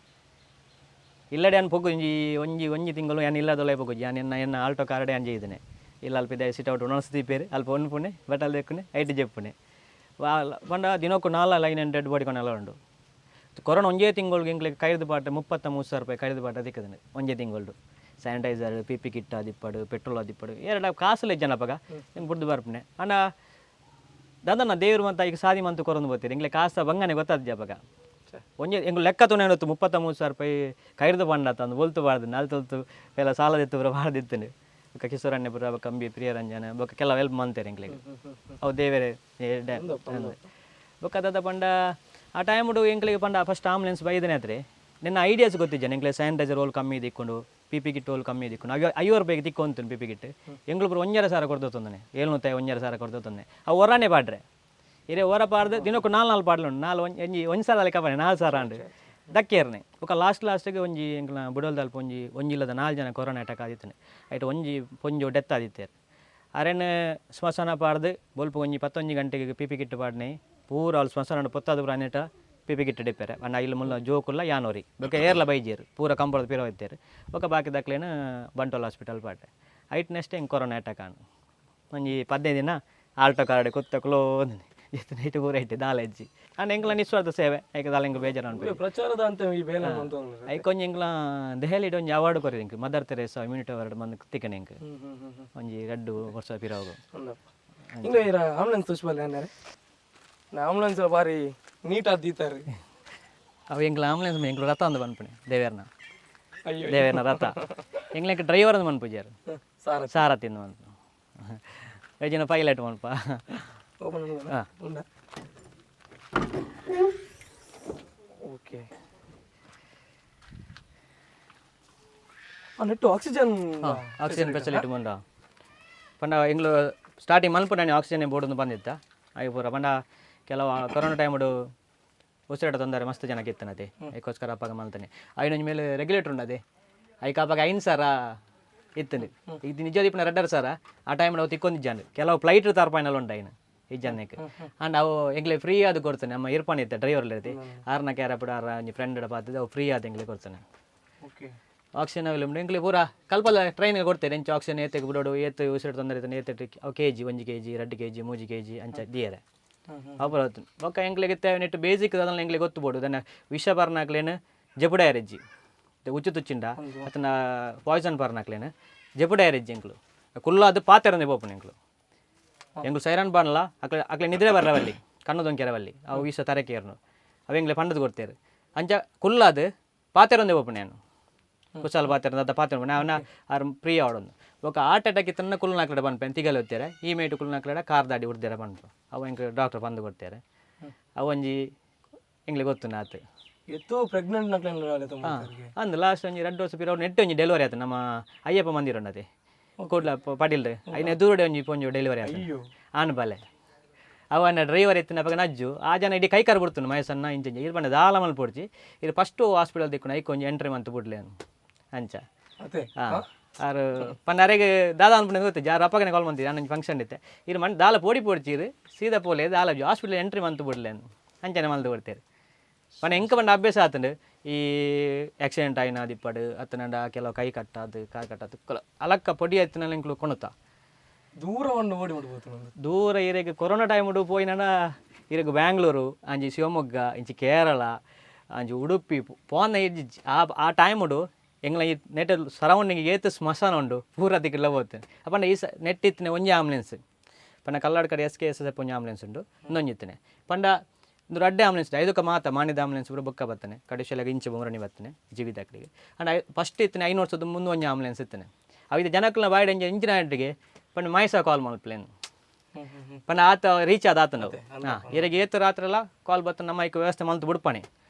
ಇಲ್ಲಡೆ ಅನ್ ಪೊಗ್ಗು. ಒಂಜಿ ಒಂಜಿ ಒಂಜಿ ತಿಂಗಳು ಯಾನ್ ಇಲ್ಲದೊಲೆ ಪೊಗ್ಗುಜಿ. ಯಾನ್ ಎನ್ನ ಎನ್ನ ಆಲ್ಟೋ ಕಾರಡೆ ಅಂಜೆ ಇದ್ದೇನೆ. ಇಲ್ಲ ಅಲ್ಪ ಇದೆ ಸಿಟ್ ಔಟ್ ಒಣಸ್ ದೀಪೇರು ಅಲ್ಪ ಒನ್ಪುಣೆ ಬಟ್ ಅಲ್ಲಿ ದೆಕ್ಕುನೆ ಐಟ್ ಜೆಪ್ಪುನೆ. ಪಂಡ ದಿನಕ್ಕೂ ನಾಲ line dead body ಕೊನೆಲ್ಲ ಉಂಡು. ಕೊರೋನಾ ಒಂಜೇ ತಿಂಗಳಿಗೆ ಎಂಕ್ಲೆಗ್ ಕೈದು ಪಾಟ 33,000 ರೂಪಾಯಿ ಕೈದು ಪಾಟ ತಿಕ್ಕದನೆ ಒಂಜೇ ತಿಂಗಳು. Sanitiser, P P kit ಆದಿಪ್ಪಡು, petrol ಆದಿಪ್ಪಡು, ಎರಡು ಕಾಸುಲೆ ಜನಪಗ ನಿಂಗೆ ಬುಡ್ದು ಬರ್ಪುನೆ. ಅಣ್ಣ ದಾದನ್ನ ದೇವರು ಅಂತ ಈಗ ಸಾದಿ ಮಂತು ಕೊರೊಂದು ಬೋತೀರಿ. ಎಂಗ್ಲೆ ಕಾಸ ಬಂಗನೆ ಗೊತ್ತಾದ ಅಪಗ. ಒಂಜೆ ಎಂಗ್ ಲೆಕ್ಕ ತುನೆ 33,000 ರೂಪಾಯಿ ಕೈರ್ದು ಪಂಡ ತಂದು ಬೊಲ್ತು ಬಾರ್ದು ನಾಲ್ ತೊಲ್ತು ಎಲ್ಲ ಸಾಲದಿತ್ತು ಪೂರ ಬಾರ್ದಿತ್ತುಂಡು. ಬೊಕ್ಕ ಕಿಶೋರಣ್ಣೆ ಪೂರ, ಬೊಕ್ಕ ಅಂಬಿ ಪ್ರಿಯರಂಜನ, ಬೊಕ್ಕ ಕೆಲವು ಹೆಲ್ಪ್ ಮಂತೇರು ಎಂಕ್ಲೆಗ್. ಅವು ದೇವರೇ ಎಡ್ಡೆ ಅಂದ್. ಬೊಕ್ಕ ದಾದ ಪಂಡ ಆ ಟೈಮುಡು ಎಂಕ್ಲೆಗ್ ಪಂಡ ಫಸ್ಟ್ ಆಂಬುಲೆನ್ಸ್ ಬೈದನೆ ಆತ್ರಿ. ನಿನ್ನ ಐಡಿಯಾಸ್ ಗೊತ್ತಿಜ್ಜಾನೆ ಎಂಕ್ಲೆ. ಸ್ಯಾನಿಟೈಸರ್ ಹೋಲ್ ಕಮ್ಮಿ ದಿಕ್ಕೊಂಡು, P P kit hole ಕಮ್ಮಿ ದಿಕ್ಕೊಂಡು. 50 ರೂಪಾಯಿಗೆ ತಿಕ್ಕೊಂತು P P kit. ಎಂಗ್ಳು ಪೂರ 1.5 ಸಾವಿರ ಕೊಡ್ದು ತಂದನೆ, ಏಳ್ನೂತ್ತ 1.5 ಸಾವಿರ ಕೊಡ್ದು ತಂದೆ. ಅವು ಹೊರನೇ ಪಾಡ್ರೆ ಇರೇ ಹೊರ ಪಾಡ್ದು ದಿನಕ್ಕೂ ನಾಲ್ ನಾಲ್ ಪಾಡ್ಲು ಉಂಡು. ನಾಲ್ ಒಂಜಿ ಒಂಜಿ ಒಂಜಿ ಸಾವಿರ ಲೆಕ್ಕ ಪಾಡೆ 4,000 ಅಂಡು ದಕ್ಕೇರ್ನೆ. ಬೊಕ್ಕ ಲಾಸ್ಟ್ ಲಾಸ್ಟಿಗೆ ಒಂಜಿ ಎಂಕ್ಲ ಬುಡೋಲ್ದಲ್ಪ ಒಂಜಿ ಒಂಜಿ ಇಲ್ಲದ ನಾಲ್ ಜನ ಕೊರೋನಾ ಅಟ್ಯಾಕ್ ಆದಿತ್ತನೆ. ಐಟ್ ಒಂಜಿ ಪೊಂಜು ಡೆತ್ ಆದಿತ್ತೇರು. ಅರೆನ್ ಸ್ಮಶಾನ ಪಾಡ್ದು ಬೊಲ್ಪು ಒಂಜಿ 11 ಗಂಟೆಗೆ P P kit ಪಾಡ್ನೆ. ಪೂರ ಅಲ್ಲಿ ಸ್ಮಶಾನ ಪೊತ್ತಾದ ಪೂರ ಅನ್ನೇಟ P P kit ಡಿಪ್ಪೆರೆ. ಅಣ್ಣ ಇಲ್ಲಿ ಮುಲ್ಲ ಜೋಕುಲ್ಲ ಯಾನೋರಿ ಬೊಕ್ಕ ಏರ್ಲ ಬೈಜೇರು ಪೂರ ಕಂಬಳದ ಪಿರ ಹೋಯ್ತೇರು. ಬೊಕ್ಕ ಬಾಕಿ ದಕ್ಲೇನು ಬಂಟೋಲ್ ಹಾಸ್ಪಿಟಲ್ ಪಾಡ್ರೆ. ಐಟ್ ನೆಕ್ಸ್ಟ್ ಹಿಂಗೆ ಕೊರೋನಾ ಅಟ್ಯಾಕ್ ಆನು. ಒಂಜಿ 15 ದಿನ ಆಲ್ಟೋ ಕಾರ್ಡ್ ಕುತ್ತ ಕ್ಲೋ ನೈಟ್ ಪೂರ ಇಟ್ಟು ದಾಲ ಹೆಜ್ಜಿ. ಅಂಡ್ ಎಂಕ್ಲ ನಿಸ್ವಾರ್ಥ ಸೇವೆ ಐಕ್ ದಾಲ ಎಂಕ್ ಬೇಜಾರು ಅನ್ಪಿ. ಪ್ರಚಾರದ ಅಂತ ಈ ಬೇಲೆ ಅಂತ. ಐಕ್ ಒಂಜಿ ಎಂಕ್ಲ ದೆಹಲಿಡ್ ಒಂಜಿ ಅವಾರ್ಡ್ ಕೊರಿ ಎಂಕ್. Mother Teresa immunity award ಬಂದು ತಿಕ್ಕನೆ ಎಂಕ್ ಒಂಜಿ 2 ವರ್ಷ ಪಿರವು. ಹಿಂಗೆ ಇರ ಆಂಬುಲೆನ್ಸ್ ತೋರಿಸ್ಬಲ್ಲ ಏನಾರೆ ನಾ ಆಂಬುಲೆನ್ಸ್ ಬಾರಿ ನೀಟ್ ಆದ್ದೀತಾರೆ. ಅವು ಎಂಕ್ಲ ಆಂಬುಲೆನ್ಸ್ ಎಂಕ್ಲು ರಥ ಅಂದು ಪನ್ಪುಣೆ ದೇವೇರ್ನ. ಅಯ್ಯೋ. ದೇವೇರ್ನ ರಥ. ಎಂಕ್ಲೆಂಕ್ ಡ್ರೈವರ್ ಅಂದ್ ಮನ್ಪುಜಾರು. ಸಾರ. ಸಾರಥಿ ಅಂದ್ ಮನ್ಪು ಜಿನ ಪೈಲಟ್ ಮನ್ಪ. ಓಪನ್. ಹಾಂ. ಉಂಡಾ? Okay, net oxygen. Oxygen facility ಮುಂಡ ಪಂಡ ಎಂಗ್ಲು ಸ್ಟಾರ್ಟಿಂಗ್ ಮನ್ಪುಂಡಾನಿ ಆಕ್ಸಿಜನ್ ಬೋರ್ಡ್ ಬಂದಿತ್ತ. ಆಯ್ ಪೂರ ಪಂಡ ಕೆಲವು ಕೊರೋನಾ ಟೈಮುಡು ಉಸಿರಾಟ ತೊಂದರೆ ಮಸ್ತ್ ಜನಕ್ಕೆ ಇತ್ತನತೆ. ಅದಕ್ಕೋಸ್ಕರ ಅಪ್ಪಗ ಮಲ್ತಾನೆ. ಐನೊಂಜಿ ಮೇಲೆ ರೆಗ್ಯುಲೇಟರ್ ಉಂಡದೆ. ಐಕ್ ಅಪ್ಪಗ 5 ಸಾವಿರ ಇತ್ತಂದು. ಇದು ನಿಜ ದೀಪನ 2.5 ಸಾವಿರ. ಆ ಟೈಮ್ ನಾವು ತಿಕ್ಕೊಂದಿದ್ದಾನೆ. ಕೆಲವು ಫ್ಲೈಟ್ ತರ್ಪಾಯಿನಲ್ಲಿ ಉಂಟು ಐನು ಇಜ್ಜಾನೆಕ್. ಅಂಡ್ ಅವು ಎಂಗ್ಲೆ ಫ್ರೀ ಅದು ಕೊಡ್ತಾನೆ. ನಮ್ಮ ಇರ್ಪಾನ್ ಇತ್ತೆ ಡ್ರೈವರ್ ಇರ್ತಿ ಆರ್ನ ಕ್ಯಾರಪುಡ ಆರ ಒಂಜಿ ಫ್ರೆಂಡ್ ಪಾತದ ಅವು ಫ್ರೀ ಆದ ಎಂಗ್ಲೆ ಕೊಡ್ತಾನೆ. ಆಕ್ಸಿಜನ್ ಅವೈಲೇಬಲ್ ಎಂಕ್ಲೆ ಪೂರ ಕಲ್ಪಲ್ಲ ಟ್ರೈನ್ ಕೊಡ್ತೇನೆ. ಎಂಚ ಆಕ್ಸಿಜನ್ ಏತೆಗೆ ಬಿಡೋಡು, ಏತ್ ಉಸಿರು ತೊಂದರೆ ಇತ್ತು ಏತೆ ಅವು K G 1 K G, 2 K G, 3 K G ಅಂಚ ದಿಯರೆ ಅವು. ಬೊಕ್ಕ ಎಂಕ್ಲೆಗ್ ಇತ್ತೆ ನೆಟ್ ಬೇಸಿಕ್ ಅದನ್ನ ಎಂಕ್ಲೆ ಗೊತ್ತು ಬೋಡು. ಅದನ್ನ ವಿಷ ಪರ್ನಾಕ್ಲೇನು ಜೆಪುಡಾಯರೆಜ್ಜಿ ಉಚ್ಚು ತುಚ್ಚಿಂಡ ಅತನ ಪಾಯ್ಸನ್ ಪರ್ನಾಕ್ಲೇನು ಜೆಪುಡಾಯರೆಜ್ಜಿ. ಎಂಕ್ಲು ಕುಲ್ಲ ಅದು ಪಾತೆರಂದೆ ಪೋಪುನ ಎಂಕ್ಲು. ಎಂಕ್ಲು ಸೈರನ್ ಬಾಣಲ ಅಕ್ಲೆ ಅಕ್ಲೆ ನಿದ್ರೆ ಬರ್ರವಲ್ಲಿ, ಕಣ್ಣು ದೊಂಕೆರವಲ್ಲಿ. ಅವು ವಿಷ ತರಕೇರ್ನು ಅವು ಎಂಕ್ಲೆ ಪಂಡದು ಕೊಡ್ತೇರು. ಅಂಚ ಕುಲ್ಲಾದು ಪಾತೆರೊಂದೇ ಪೋಪುನ ನಾನು. ಕುಶಾಲ ಪಾತೆರ ಅದ ಪಾತೆರ ಅವನ ಆರ್ ಪ್ರಿಯ ಆಡೊಂದು. ಬೊಕ್ಕ ಹಾರ್ಟ್ ಅಟ್ಯಾಕ್ ಇತ್ತನ್ನ ಕುಲ್ಲು ನಾಕ್ಲಡೆ ಪನ್ಪೆನ್ ತಿಗಲೆ ಹೊತ್ತೇರೆ. ಈ ಮೇಟು ಕುಲ್ಲು ನಾಕ್ಲಡೆ ಕಾರ್ ದಾಡಿ ಉಡ್ದೇರ ಪನ್ಪ. ಅವು ಎಂಕ್ ಡಾಕ್ಟರ್ ಬಂದು ಕೊಡ್ತೇರೆ. ಅವು ಒಂಜಿ ಎಂಗ್ಲೆ ಗೊತ್ತು ಆತು. ಎತ್ತು ಪ್ರೆಗ್ನೆಂಟ್ ನಕ್ಲೆನ್. ಅಂದ್ ಲಾಸ್ಟ್ ಒಂಜಿ 2 ವರ್ಷ ಪಿರವು ನೆಟ್ ಒಂಜಿ ಡೆಲಿವರಿ ಆಯ್ತು. ನಮ್ಮ ಅಯ್ಯಪ್ಪ ಮಂದಿರ ಉಂಡತೆ ಕೂಡ್ಲ ಪಡಿಲ್ಡ್ ಐನ ದೂರಡೆ ಒಂಜಿ ಪೊಂಜು ಡೆಲಿವರಿ ಆಯ್ತು. ಆನ್ ಬಲೆ ಅವ ಡ್ರೈವರ್ ಎತ್ತಿನ ಅಪಗ ನಜ್ಜು ಆ ಜನ ಇಡೀ ಕೈ ಕಾರ್ ಬಿಡ್ತುಂಡು ಮಯಸನ್ನ ಇಂಚ ಇಂಚ ಇರ್ ಬಂಡ ದಾಲ ಮಲ್ ಪೋಡ್ಚಿ. ಇದು ಫಸ್ಟು ಹಾಸ್ಪಿಟಲ್ ದಿಕ್ಕುನ ಐಕ್ ಒಂಜಿ ಎಂಟ್ರಿ ಮಂತ್ ಬಿಡ್ಲೆ ಅಂಚ. ಅದೇ. ಹಾಂ, ಆರು ಪಂಡ ಅರೆಗೆ ದಾದಾ ಅನ್ಪುಂಡು ಗೊತ್ತು ಜಾರು. ಅಪ್ಪಗನೆ ಕಾಲ್ ಮಂತಿ ನಾನು ಫಂಕ್ಷನ್ ಇತ್ತೆ. ಇರು ಮಣ್ ದಾಲ ಪೋಡಿ ಪೋಡ್ಚೀರು ಸೀದಾ ಪೋಲೆ ದಾಲ ಹಾಸ್ಪಿಟಲ್ ಎಂಟ್ರಿ ಮಂತ್ ಬಿಡ್ಲೆ ಅಂಚನೆ ಮಲ್ದು ಕೊಡ್ತೇರು. ಪಂಡ ಎಂಕ ಪಂಡ ಅಭ್ಯಾಸ ಆತಂಡು. ಈ ಆಕ್ಸಿಡೆಂಟ್ ಆಯಿನ ದಿಪ್ಪಡು ಅತ್ತನಂಡ ಕೆಲವು ಕೈ ಕಟ್ಟಾದು ಕಾಲು ಕಟ್ಟಾದು ಅಲಕ್ಕ ಪೊಡಿ ಎತ್ತಿನ ಎಂಕ್ಲು ಕೊಣುತ್ತಾ. ದೂರವನ್ನು ಓಡಿ ಬಿಡ್ಬೋದು. ದೂರ ಇರೆಗ್ ಕೊರೋನಾ ಟೈಮ್ ಪೋಯಿನಡ ಇರೆಗ್ ಬ್ಯಾಂಗ್ಳೂರು ಅಂಚಿ ಶಿವಮೊಗ್ಗ ಇಂಚಿ ಕೇರಳ ಅಂಚಿ ಉಡುಪಿ ಪೋನ ಇಜ್ಜಿ ಆ ಆ ಟೈಮುಡು. ಎಂಗ್ಲ ಈ ನೆಟ್ ಸರೌಂಡಿಂಗ್ ಏತ್ ಸ್ಮಶಾನ ಉಂಡು ಪೂರ ದಿಕ್ಕಿಲ್ಲ ಹೋಗ್ತೇನೆ. ಅಪ್ಪಂಡ ಈ ಸ ನೆಟ್ ಇತ್ತನೆ ಒಂಜಿ ಆಂಬುಲೆನ್ಸ್ ಪಂಡ ಕಲ್ಲಾಡ್ಕಡೆ ಎಸ್ ಕೆ ಎಸ್ ಎಸ್ ಒಂಜಿ ಆಂಬುಲೆನ್ಸ್ ಉಂಡು, ಇನ್ನೊಂಜಿ ಇತ್ತನೆ. ಪಂಡ ಇಂದು ರಡ್ಡೆ ಆಂಬುಲೆನ್ಸ್ ಐದಕ್ಕೆ ಮಾತ ಮಾಣಿದ ಆಂಬುಲೆನ್ಸ್ ಪೂರ ಬೊಕ್ಕ ಬತ್ತನೆ ಕಡಿಶಲಾಗ ಇಂಚೆ ಬೊಮರಣಿ ಬತ್ತನೆ ಜೀವಿದಾಕಲಿಗೆ. ಅಂಡ ಫಸ್ಟ್ ಇತ್ತನೆ ಐನೂರು ವರ್ಷದ ಮುಂದೆ ಒಂಜಿ ಆಂಬುಲೆನ್ಸ್ ಇತ್ತನೆ. ಅವಿದ ಜನಕ್ಕಲ್ನ ಬಾಯ್ಡ್ ಎಂಜ ಇಂಚಿನ ಆಂಟಿಗೆ ಪಂಡ ಮಾಯಸ ಕಾಲ್ ಮಲ್ಪ್ಲೇನ್ ಪಂಡ ಆತ ರೀಚ್ ಆದ ಆತನ. ಹಾಂ, ಇರಗೆ ಏತು ರಾತ್ರೆಲ್ಲ ಕಾಲ್ ಬತ್ತ ನಮ್ಮ ಐಕ್ ವ್ಯವಸ್ಥೆ ಮಲ್ತು ಬಿಡ್ಪಾಣೆ.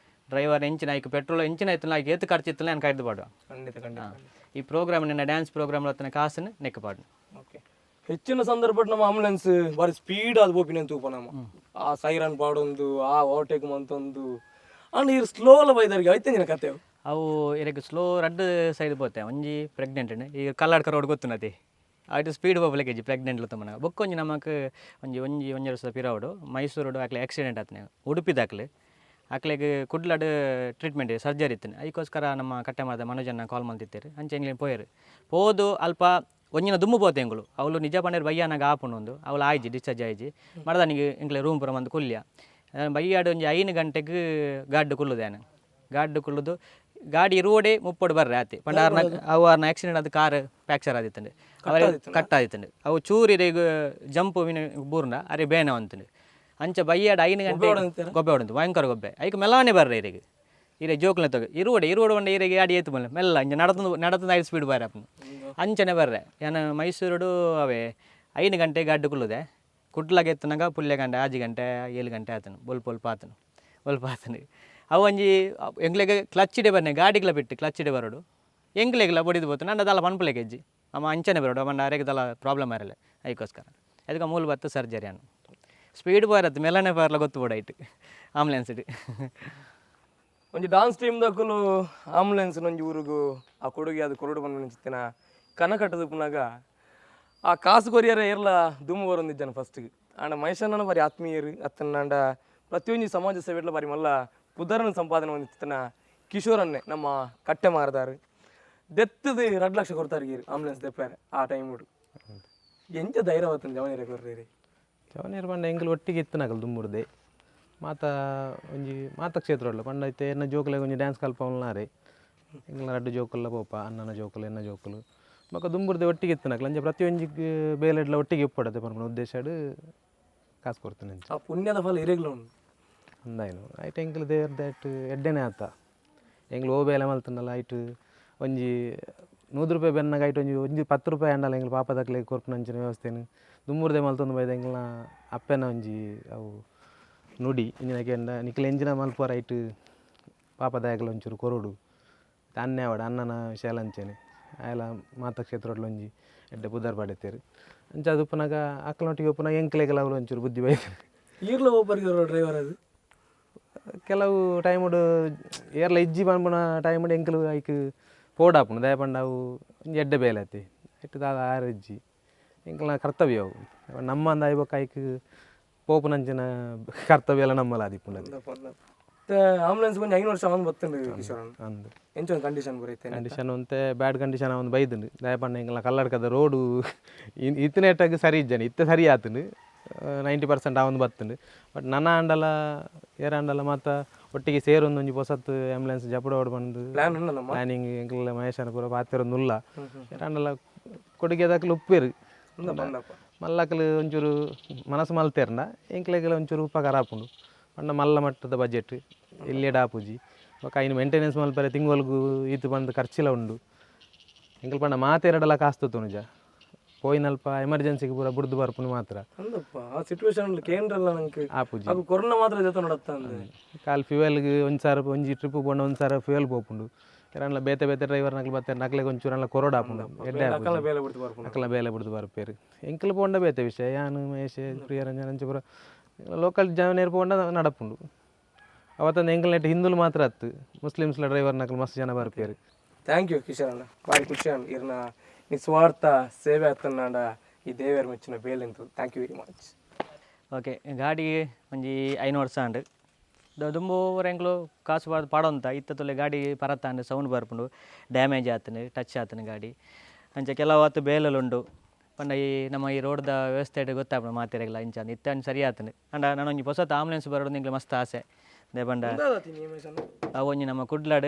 ಡ್ರೈವರ್ ಎಂಚಿನ ಐಕ್ ಪೆಟ್ರೋಲ್ ಎಂಚಿನ ಇತ್ತು, ಐಕ್ ಏತು ಖರ್ಚು ಇತ್ತು ನಾನು ಕೈದು ಪಾಡುವ. ಖಂಡಿತ ಖಂಡಿತ. ಈ ಪ್ರೋಗ್ರಾಮ್ ನಿನ್ನ ಡ್ಯಾನ್ಸ್ ಪ್ರೋಗ್ರಾಮ್ ಹತ್ತನ ಕಾಸನ್ನು ನೆಕ್ಕ ಪಾಡು. ಓಕೆ, ಹೆಚ್ಚಿನ ಸಂದರ್ಭ ನಮ್ಮ ಆಂಬುಲೆನ್ಸ್ ಬಾರಿ ಸ್ಪೀಡ್ ಆದ್ ಪೋಪಿನ ತೂಪ ನಮ್ಮ ಆ ಸೈರನ್ ಪಾಡೊಂದು, ಆ ಓವರ್ಟೇಕ್ ಮಂತೊಂದು. ಅಂಡ್ ಇರ್ ಸ್ಲೋ ಅಲ್ಲ ಬೈದರಿಗೆ ಐತೆ ಕತೆ. ಅವು ಇರಗೆ ಸ್ಲೋ ರಡ್ಡ್ ಸೈಡ್ ಪೋತೆ. ಒಂಜಿ ಪ್ರೆಗ್ನೆಂಟ್ ಈ ಕಲ್ಲಾಡ್ಕ ರೋಡ್ ಗೊತ್ತುನತಿ, ಅటు ಸ್ಪೀಡ್ ಪೋಪಲೆ ಕೆಜಿ ಪ್ರೆಗ್ನೆಂಟ್ ತಮ್ಮನ. ಬೊಕ್ಕ ಒಂಜಿ ನಮಕ್ ಒಂಜಿ ಒಂಜಿ ಒಂಜಿ ವರ್ಷದ ಪಿರವಡು ಮೈಸೂರುಡು ಅಕ್ಲೆ ಆಕ್ಸಿಡೆಂಟ್ ಆತನೆ ಉಡುಪಿದಾಕ್ಲೆ. ಅಕ್ಲೆಗ್ ಕುಡ್ಲಡ್ ಟ್ರೀಟ್ಮೆಂಟ್ ಸರ್ಜರಿ ಇತ್ತು. ಅದಕ್ಕೋಸ್ಕರ ನಮ್ಮ ಕಟ್ಟೆ ಮಾಡಿದ ಮನೋಜನ್ನ ಕಾಲ್ ಮಲ್ತಿತ್ತೇರು. ಅಂಚೆ ಎಂಗ್ಲೇನ್ ಪೋಯರು. ಪೋದು ಅಲ್ಪ ಒಂಜಿನ ದುಮ್ಮು ಪೋತೆ ಎಂಗುಳು. ಅವಳು ನಿಜ ಪಂಡೇರು ಬಯ್ಯಾನಾಗ ಆಪುಂಡು ಒಂದು ಅವಳು ಆಯ್ಜಿ ಡಿಸ್ಚಾರ್ಜ್ ಆಯ್ಜಿ ಮರದಾನಿಗೆ. ಎಂಕ್ಲೆ ರೂಮ್ ಪೂರ ಬಂದು ಕುಲ್ಯ ಬಯ್ಯಾಡು ಒಂಜಿ 5 ಗಂಟೆಗೆ ಗಾಡ್ಡು ಕುಲ್ಲುದೇನು. ಗಾಡ್ಡು ಕುಲ್ಲುದು ಗಾಡಿ ರೋಡೆ ಮುಪ್ಪೊಡು ಬರ್ರೆ ಆತೆ. ಪಂಡ ಆರ್ನ ಅವು ಆರ್ನ ಆಕ್ಸಿಡೆಂಟ್ ಅದು ಕಾರ್ ಫ್ಯಾಕ್ಚರ್ ಆದಿತ್ತಂಡೆ, ಅವರೇ ಕಟ್ ಆದಿತ್ತಂಡೆ. ಅವು ಚೂರಿರೆಗ್ ಜಂಪ್ ಬೂರ್ನ ಅರೆ ಬೇನೆ ಅಂತಂಡು. ಅಂಚ ಬಯ್ಯಾಡ 5 ಗಂಟೆ ಗೊಬ್ಬೆ ಹೊಡಂತು, ಭಯಂಕರ ಗೊಬ್ಬೆ. ಐಕ್ ಮೆಲ್ಲಾನೆ ಬರ್ರೆ ಇರೆಗ್ ಇರೆ ಜೋಕ್ಲೆ ತಗ ಇರುವಡೆ ಇರುವಡೆ ಒಂಡೆ ಇರೆಗೆ ಗಾಡಿ ಏತು ಬಲ್ಲ ಮೆಲ್ಲ ಇಂಚ ನಡತಂದು ನಡತಂದು ಐದು ಸ್ಪೀಡ್ ಬಾರೆ ಅಪ್ಪನು ಅಂಚನೆ ಬರ್ರೆ. ಯಾನ ಮೈಸೂರುಡು ಅವೇ 5 ಗಂಟೆ ಗಾಡ್ಡು ಕುಲ್ಲುದೆ. ಕುಡ್ಲಾಗ ಎತ್ತನಾಗ ಪುಲ್ಯ ಗಂಟೆ 6 ಗಂಟೆ 7 ಗಂಟೆ ಆತನು. ಬೊಲ್ಪ ಬೊಲ್ಪ ಆತನು ಬೊಲ್ಪ ಆತನು. ಅವು ಒಂಜಿ ಎಂಗ್ಲೆಗ್ ಕ್ಲಚ್ ಇಡೆ ಬರ್ನೆ ಗಾಡಿಗ್ಲ ಬಿಟ್ಟು ಕ್ಲಚ್ ಇಡೆ ಬರೋಡು. ಎಂಗ್ಲೆಗ್ಲ ಬಡಿದು ಬೋತು ನಂಡ ದಲ ಪನ್ಪುಲೆಗೆ ಹೆಜ್ಜಿ ಅಮ್ಮ ಅಂಚನೆ ಬರೋಡು. ಅಮ್ಮ ಅರೆಗೆ ದಲ ಪ್ರಾಬ್ಲಮ್ ಆರಲ್ಲ ಅದಕ್ಕೋಸ್ಕರ. ಅದಕ್ಕೆ ಮೂಲ ಬತ್ತು ಸರ್ಜರಿ ಅನ್ನು ಸ್ಪೀಡ್ ಬಾರತ್ತು ಮೆಲ್ಲನೆ ಬಾರಲ ಗೊತ್ತು ಬೋಡ ಐಟ್ ಆಂಬುಲೆನ್ಸ್ ಇಟ್ಟು. ಒಂಜಿ ಡಾನ್ಸ್ ಟೀಮ್ ದಕ್ಕಲು ಆಂಬುಲೆನ್ಸ್ ಒಂಜಿ ಊರುಗು ಆ ಕೊಡುಗೆ ಅದು ಕೊರಡು ಬಂದ ಕನ ಕಟ್ಟದ ಪುನಾಗ ಆ ಕಾಸು ಕೊರಿಯರ ಏರ್ಲ ದುಮ್ಮು ಬರೊಂದಿದ್ದಾನೆ ಫಸ್ಟ್ಗೆ. ಆಂಡ ಮಹೇಶಣ್ಣನ ಬಾರಿ ಆತ್ಮೀಯರು ಅತ್ತನಾಂಡ ಪ್ರತಿಯೊಂಜಿ ಸಮಾಜ ಸೇವೆಡ್ಲ ಬಾರಿ ಮಲ್ಲ ಪುದರನ ಸಂಪಾದನೆ ಹೊಂದಿತ್ತನ ಕಿಶೋರನ್ನೇ ನಮ್ಮ ಕಟ್ಟೆ ಮಾರದಾರು ದೆತ್ತದು 2 ಲಕ್ಷ ಕೊಡ್ತಾರೆ ಗೀರು ಆಂಬುಲೆನ್ಸ್ ದೆಪ್ಪಾರೆ. ಆ ಟೈಮ್ ಎಂಚ ಧೈರ್ಯವತ್ತನ ಜವನಿರ ಕೊರ್ರಿ? ಜವನಿಯರ್ ಪಂಡ ಎಂಕುಲು ಒಟ್ಟಿಗೆ ಇತ್ತನಕಲ್ ದುಮ್ಮುರ್ದೆ ಮಾತ ಒಂಜಿ ಮಾತ ಕ್ಷೇತ್ರ ಉಳ್ಳ ಪಂಡ ಇತ್ತೆ ಎನ್ನ ಜೋಕುಲೆಗ್ ಒಂಜಿ ಡ್ಯಾನ್ಸ್ ಕಲ್ಪವಲ್ನಾರೆ ಎಂಕ್ಲ ರಡ್ಡ್ ಜೋಕುಲ್ಲ ಪೋಪ ಅಣ್ಣನ ಜೋಕುಲು ಎನ್ನ ಜೋಕುಲು ಬೊಕ್ಕ ದುಂಬುರ್ದೆ ಒಟ್ಟಿಗೆ ಇತ್ತನಕಲ್. ಅಂಚ ಪ್ರತಿಯೊಂಜಿ ಬೇಲೆಡ್ಲ ಒಟ್ಟಿಗೆ ಇಪ್ಪಡತೆ ಪನ್ಪುನ ಉದ್ದೇಶಡ್ ಕಾಸು ಕೊಡ್ತೇನೆ ಅಂಚ. ಆ ಪುಣ್ಯದ ಫಲ ಇರೆಗ್ಲ ಉಂಡು. ಅಂದಾಯ್ನು ಐಟ್ ಎಂಕ್ಲು ದೇವರ್ದ ಐಟ್ ಎಡ್ಡೆನೆ ಆತ. ಎಂಕ್ಲು ಓ ಬೇಲೆ ಮಲ್ತುಂಡಲ ಐಟ್ ಒಂಜಿ 100 ರೂಪಾಯಿ ಬೆನ್ನಾಗ ಐಟ್ ಒಂಜಿ ಒಂಜಿ 10 ರೂಪಾಯಿ ಆಂಡಲ ಎಂಕ್ಲು ಪಾಪದಕ್ಲೆಗ್ ಕೊರ್ಪುನ ಅಂಚಿನ ವ್ಯವಸ್ಥೆನ್ ದುಂಬುರ್ದೆ ಮಲ್ತೊಂದು ಬೈದ. ಎಂಕ್ಲ್ನ ಅಪ್ಪೆನ ಒಂಜಿ ಅವು ನುಡಿ ಇಂಚಿನ ಕೇಂಡ ನಿಕ್ಲು ಎಂಚಿನ ಮಲ್ಪುವರ ಐಟ್ ಪಾಪದಾಯಗ್ಲ ಒಂಚೂರು ಕೊರೊಡು. ಅಣ್ಣೆ ಆವಡ್ ಅಣ್ಣನ ವಿಷಯ ಅಂಚೆನೆ ಆಯೆಲ ಮಾತ ಕ್ಷೇತ್ರಡ್ಲ ಒಂಜಿ ಎಡ್ಡೆ ಪುದರ್ ಪಡೆತೇರು. ಅಂಚ ಅದು ಉಪ್ಪುನಗ ಅಕ್ಲ್ನೊಟ್ಟಿಗೆ ಉಪ್ಪುನಗ ಎಂಕ್ಲೆಗ್ಲ ಅವ್ಲು ಒಂಚೂರು ಬುದ್ಧಿ ಬೈದು. ಈರ್ಲ ಒಬ್ಬರಿಗೆ ಡ್ರೈವರ್ ಅದು? ಕೆಲವು ಟೈಮುಡು ಏರ್ಲ ಇಜ್ಜಿ ಪನ್ಪುನ ಟೈಮುಡು ಎಂಕುಲು ಐಕ್ ಪೋಡಾಪುಂಡು. ದಾಯೆ ಪಂಡ ಅವು ಒಂಜಿ ಎಡ್ಡೆ ಬೇಲೆ ಅತ್ತೆ, ಐಟ್ ದಾದ ಆರ್ ಇಜ್ಜಿ, ಎಂಕಲ್ನ ಕರ್ತವ್ಯ ಅವು. ನಮ್ಮ ಅಂದ ಬೊಕ್ಕ ಐಕ್ ಪೋಪುನಂಚಿನ ಕರ್ತವ್ಯ ಎಲ್ಲ ನಮ್ಮಲ ಆದಿಪ್ಪುಂಡು ಅದು. ಆಂಬುಲೆನ್ಸ್ ಒಂಜಿ 5 ವರ್ಷ ಒಂದು ಬತ್ತಂಡು ಕಿಶೋರಣ್ಣ. ಅಂದ್. ಎಂಚ ಒಂದು ಕಂಡೀಷನ್ ಬರೈತೆ? ಕಂಡೀಷನ್ ಒಂತೆ ಬ್ಯಾಡ್ ಕಂಡೀಷನ್ ಒಂದು ಬೈದುಂಡು. ದಾಯೆ ಪಂಡ ಎಂಕಲ್ನ ಕಲ್ಲಡ್ಕದ ರೋಡು ಇತ್ತನೇಟಾಗ ಸರಿ ಇಜ್ಜಾನೆ. ಇತ್ತೆ ಸರಿ ಆತುಂಡು, 90% ಆವೊಂದು ಬತ್ತುಂಡು. ಬಟ್ ನನ ಆಂಡಲ ಏರಾಂಡಲ ಮಾತ ಒಟ್ಟಿಗೆ ಸೇರೊಂದು ಒಂಜಿ ಪೊಸತ್ ಆಂಬುಲೆನ್ಸ್ ಜಪುಡೋಡು ಪಂದು ಪ್ಲಾನ್ ಉಂಡ ನಮ್ಮ? ಪ್ಲಾನಿಂಗ್ ಎಂಕಲ್ನ ಮಹೇಶನ ಪೂರ ಪಾತೆರೊಂದು ಉಲ್ಲ. ಏರಾಂಡಲ ಕೊಡುಗೆ ದಾಕಲು ಉಪ್ಪೇರು. ಬಂದಪ್ಪ. ಮಲ್ಲಕಲು ಒಂಚೂರು ಮನಸ್ಸು ಮಲ್ತೇರ್ಂಡ ಎಂಕ್ಲೆಗ್ಲ ಒಂಚೂರು ಉಪಕಾರ ಆಪುಂಡು. ಪಂಡ ಮಲ್ಲ ಮಟ್ಟದ ಬಜೆಟ್ ಎಲ್ಲಿಯಡ ಆಪುಜಿ. ಬೊಕ್ಕ ಐನ್ ಮೇಂಟೆನೆನ್ಸ್ ಮಲ್ಪರೆ ತಿಂಗೊಲ್ಗು ಈತ್ ಬಂದು ಖರ್ಚಿಲ ಉಂಡು. ಎಂಕಲ್ ಪಂಡ ಮಾತೆರಡಲ ಕಾಸ್ತು ತುನುಜ ಪೋಯಿನಲ್ಪ ಎಮರ್ಜೆನ್ಸಿಗೆ ಪೂರ ಬುಡ್ದು ಬರ್ಪುನು ಮಾತ್ರ. ಅಂದಪ್ಪ, ಆ ಸಿಚುವೇಶನ್ ಕೇಂದ್ರಲ್ಲ ನಂಗೆ ಆಪುಜಿ. ಅದು ಕೊರೋನಾ ಮಾತ್ರ ಜೊತೆ ನೋಡತ್ತ ಅಂದೆ. ಕಾಲ್ ಫ್ಯೂಯಲ್ಗೆ ಒಂದು ಸಾರ ಒಂಜಿ ಟ್ರಿಪ್ ಪೋಂಡ ಒಂದು ಸಾರ ಫ್ಯೂಯಲ್ ಪೋಪುಂಡು. ಏರಾಂಡಲ ಬೇತೆ ಬೇತೆ ಡ್ರೈವರ್ ನಕಲು ಬತ್ತೆ ನಕ್ಲೆಗ್ ಒಂಚೂರು ಅಲ್ಲ ಕೊರೋಡ ಆಪುಂಡು, ಎಡ್ಡೆ ಆಪುಜಿ. ಅಕ್ಕಲ ಬೇಲೆ ಬಿಡ್ತು ಬರ್ಪುಂಡು. ಅಕಲ ಬೇಲೆ ಬಿಡ್ದು ಬರ್ಪೇರು. ಎಂಕಲ್ ಪೋಂಡ ಬೇತೆ ವಿಷಯ. ಯಾನು ಮಹೇಶ್ ಪ್ರಿಯರಂಜನ್ ಅಂಚ ಪೂರ ಲೋಕಲ್ ಜನ ಪೋಂಡ ನಡಪುಂಡು. ಅವತ್ತೊಂದು ಎಂಕಲ್ ನೆಟ್ ಹಿಂದೂಲು ಮಾತ್ರ ಅತ್ತು, ಮುಸ್ಲಿಮ್ಸ್ಲ ಡ್ರೈವರ್ ನಕಲು ಮಸ್ತ್ ಜನ ಬರ್ಪೇರು. Thank you Kishore ಅಣ್ಣ, ಭಾರಿ ಖುಷಿ ಅಣ್ಣ. ಇರ್ನ ನಿಸ್ವಾರ್ಥ ಸೇವೆ ಆತನಾಡ ಈ ದೇವರ ಮೆಚ್ಚಿನ ಬೇಲೆಂತು. Thank you very much. Okay, ಗಾಡಿ ಒಂಜಿ 5 ವರ್ಷ ಆಂಡ್. ದುಂಬು ಎಂಕ್ಲು ಕಾಸು ಪಾಡ್ ಪಾಡೊಂತ ಇತ್ತ ತುಲೆ ಗಾಡಿ ಪರತ್ತಾಂಡ್, ಸೌಂಡ್ ಬರ್ಪುಂಡು, ಡ್ಯಾಮೇಜ್ ಆತನು, ಟಚ್ ಆತನು ಗಾಡಿ. ಅಂಚ ಕೆಲವು ಆತು ಬೇಲಲು ಪಂಡ ಈ ನಮ್ಮ ಈ ರೋಡ್ದ ವ್ಯವಸ್ಥೆ ಗೊತ್ತಾಪುಂಡು ಮಾತೆರೆಗ್ಲ ಇಂಚ ಇತ್ತ ಅಂಚ ಸರಿ ಆತನು. ಅಂಡ ನಾನು ಒಂಜಿ ಪೊಸತ್ ಆಂಬುಲೆನ್ಸ್ ಬರೋದು ಎಂಕ್ಲೆ ಮಸ್ತ್ ಆಸೆ. ದೇ ಪಂಡ ಅವು ಒಂಜಿ ನಮ್ಮ ಕುಡ್ಲಾಡ್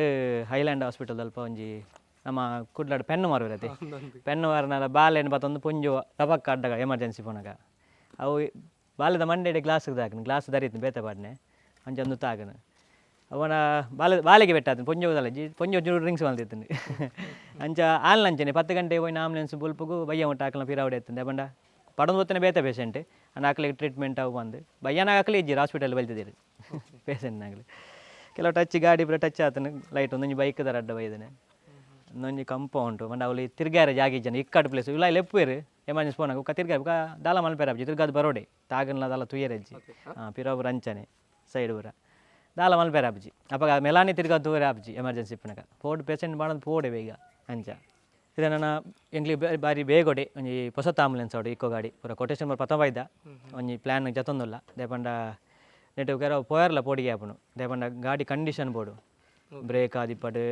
ಹೈಲ್ಯಾಂಡ್ ಹಾಸ್ಪಿಟಲ್ ಅಲ್ಪ ಒಂಜಿ ನಮ್ಮ ಕುಡ್ಲಾಡ್ ಪೆನ್ನು ಮಾರುವರತೆ. ಪೆನ್ನು ಮಾರನಾಲ ಬಾಲೆನ್ ಬತ್ತೊಂದು ಪುಂಜು ರಪಕ್ಕ ಅಡ್ಡಗ ಎಮರ್ಜೆನ್ಸಿ ಪೋನಾಗ ಅವು ಬಾಲೆದ ಮಂಡೆಡೆ ಗ್ಲಾಸ್ ದಾಕನ ಗ್ಲಾಸ್ ದರಿತು ಬೇತೆ ಪಾಡ್ನೆ ಅಂಚ ಒಂದು ತಾಗನ ಅವನ ಬಾಲೆ ಬಾಲೆಗೆ ಬೆಟ್ಟಾತನ ಪೊಂಜು ಜಿ ಪೊಂಜು ಡ್ರಿಂಕ್ಸ್ ಮಲ್ತಿತ್ತು. ಅಂಚ ಆಲ್ನಂಚನೆ 10 ಗಂಟೆ ಹೋಯಿನ ಆಂಬುಲೆನ್ಸ್ ಬೊಲ್ಪುಗು ಬಯ್ಯ ಮುಟ್ಟ ಆಕಲ್ನ ಪಿರಾವಡೆ ಎತ್ತಂದೆ ಪಂಡ ಪಡೊಂದು ಬತ್ತನೆ ಬೇತೆ ಪೇಷಂಟ್ ಅಂಡ ಆಕಲಿಗೆ ಟ್ರೀಟ್ಮೆಂಟ್ ಅವು ಬಂದು ಬಯ್ಯನ ಆಕಲಿ ಇಜ್ಜಿರು ಹಾಸ್ಪಿಟಲ್ ಬಲ್ತಿದ್ದೀರಿ ಪೇಷಂಟ್ ನಾಗಲಿ. ಕೆಲವು ಟಚ್ ಗಾಡಿ ಪೂರ ಟಚ್ ಆತನ ಲೈಟ್ ಒಂದೊಂಜಿ ಬೈಕ್ ದರ ಅಡ್ಡ ಬೈದನೆ ಒಂದೊಂಜಿ ಕಂಪೌಂಡ್ ಪಂಡ ಅವಲಿ ತಿರ್ಗಾರೆ ಜಾಗ ಇಜ್ಜನ ಇಕ್ಕಟ್ಟು ಪ್ಲೇಸ್ ಇಲ್ಲ ಲೆಪ್ಪುವೆರು ಎಮರ್ಜೆನ್ಸಿ ಪೋನಾಗ ಬೊಕ್ಕ ತಿರ್ಗಾರೆ ಬೊಕ್ಕ ದಾಲ ಮಲ್ಪೆರೆ ಆಪುಜಿ ತಿರ್ಗಾದ್ ಬರೋಡೆ ತಾಗನ್ಲ ದಾಲ ತುಯರೆಜ್ಜಿ ಹಾಂ ಪಿರವು ಅಂಚನೆ ಸೈಡ್ ಪೂರ ದಾಲ ಮಲ್ಪೆರೆ ಆಪುಜಿ ಅಪಗ ಮೆಲಾನಿ ತಿರ್ಗಾದ್ ತೂವರೆ ಆಪುಜಿ ಎಮರ್ಜೆನ್ಸಿ ಇಪ್ಪುನಗ ಪೋಡು ಪೇಷಂಟ್ ಬಾಣದ್ ಪೋಡೆ ಬೇಗ. ಅಂಚ ಇದು ನನ್ನ ಎಂಕ್ಲಿ ಬಾರಿ ಬೇಗೊಡೆ ಒಂಜಿ ಪೊಸತ್ ಆಂಬುಲೆನ್ಸ್ ಅವಡು ಇಕ್ಕೋ ಗಾಡಿ ಪೂರ ಕೊಟೇಶನ್ ಪೂರ ಪತ್ತೊಂಬೈದ ಒಂಜಿ ಪ್ಲ್ಯಾನ್ ಜತೊಂದುಲ್ಲ ದೇಪಂಡ ನೆಟ್ ಕೆಲವು ಪೋಯರ್ಲ ಪೋಡಿಗೆ ಆಪುಂಡು ದೇಪಂಡ ಗಾಡಿ ಕಂಡೀಷನ್ ಬೋಡು ಬ್ರೇಕ್ ಆದಿಪ್ಪಡು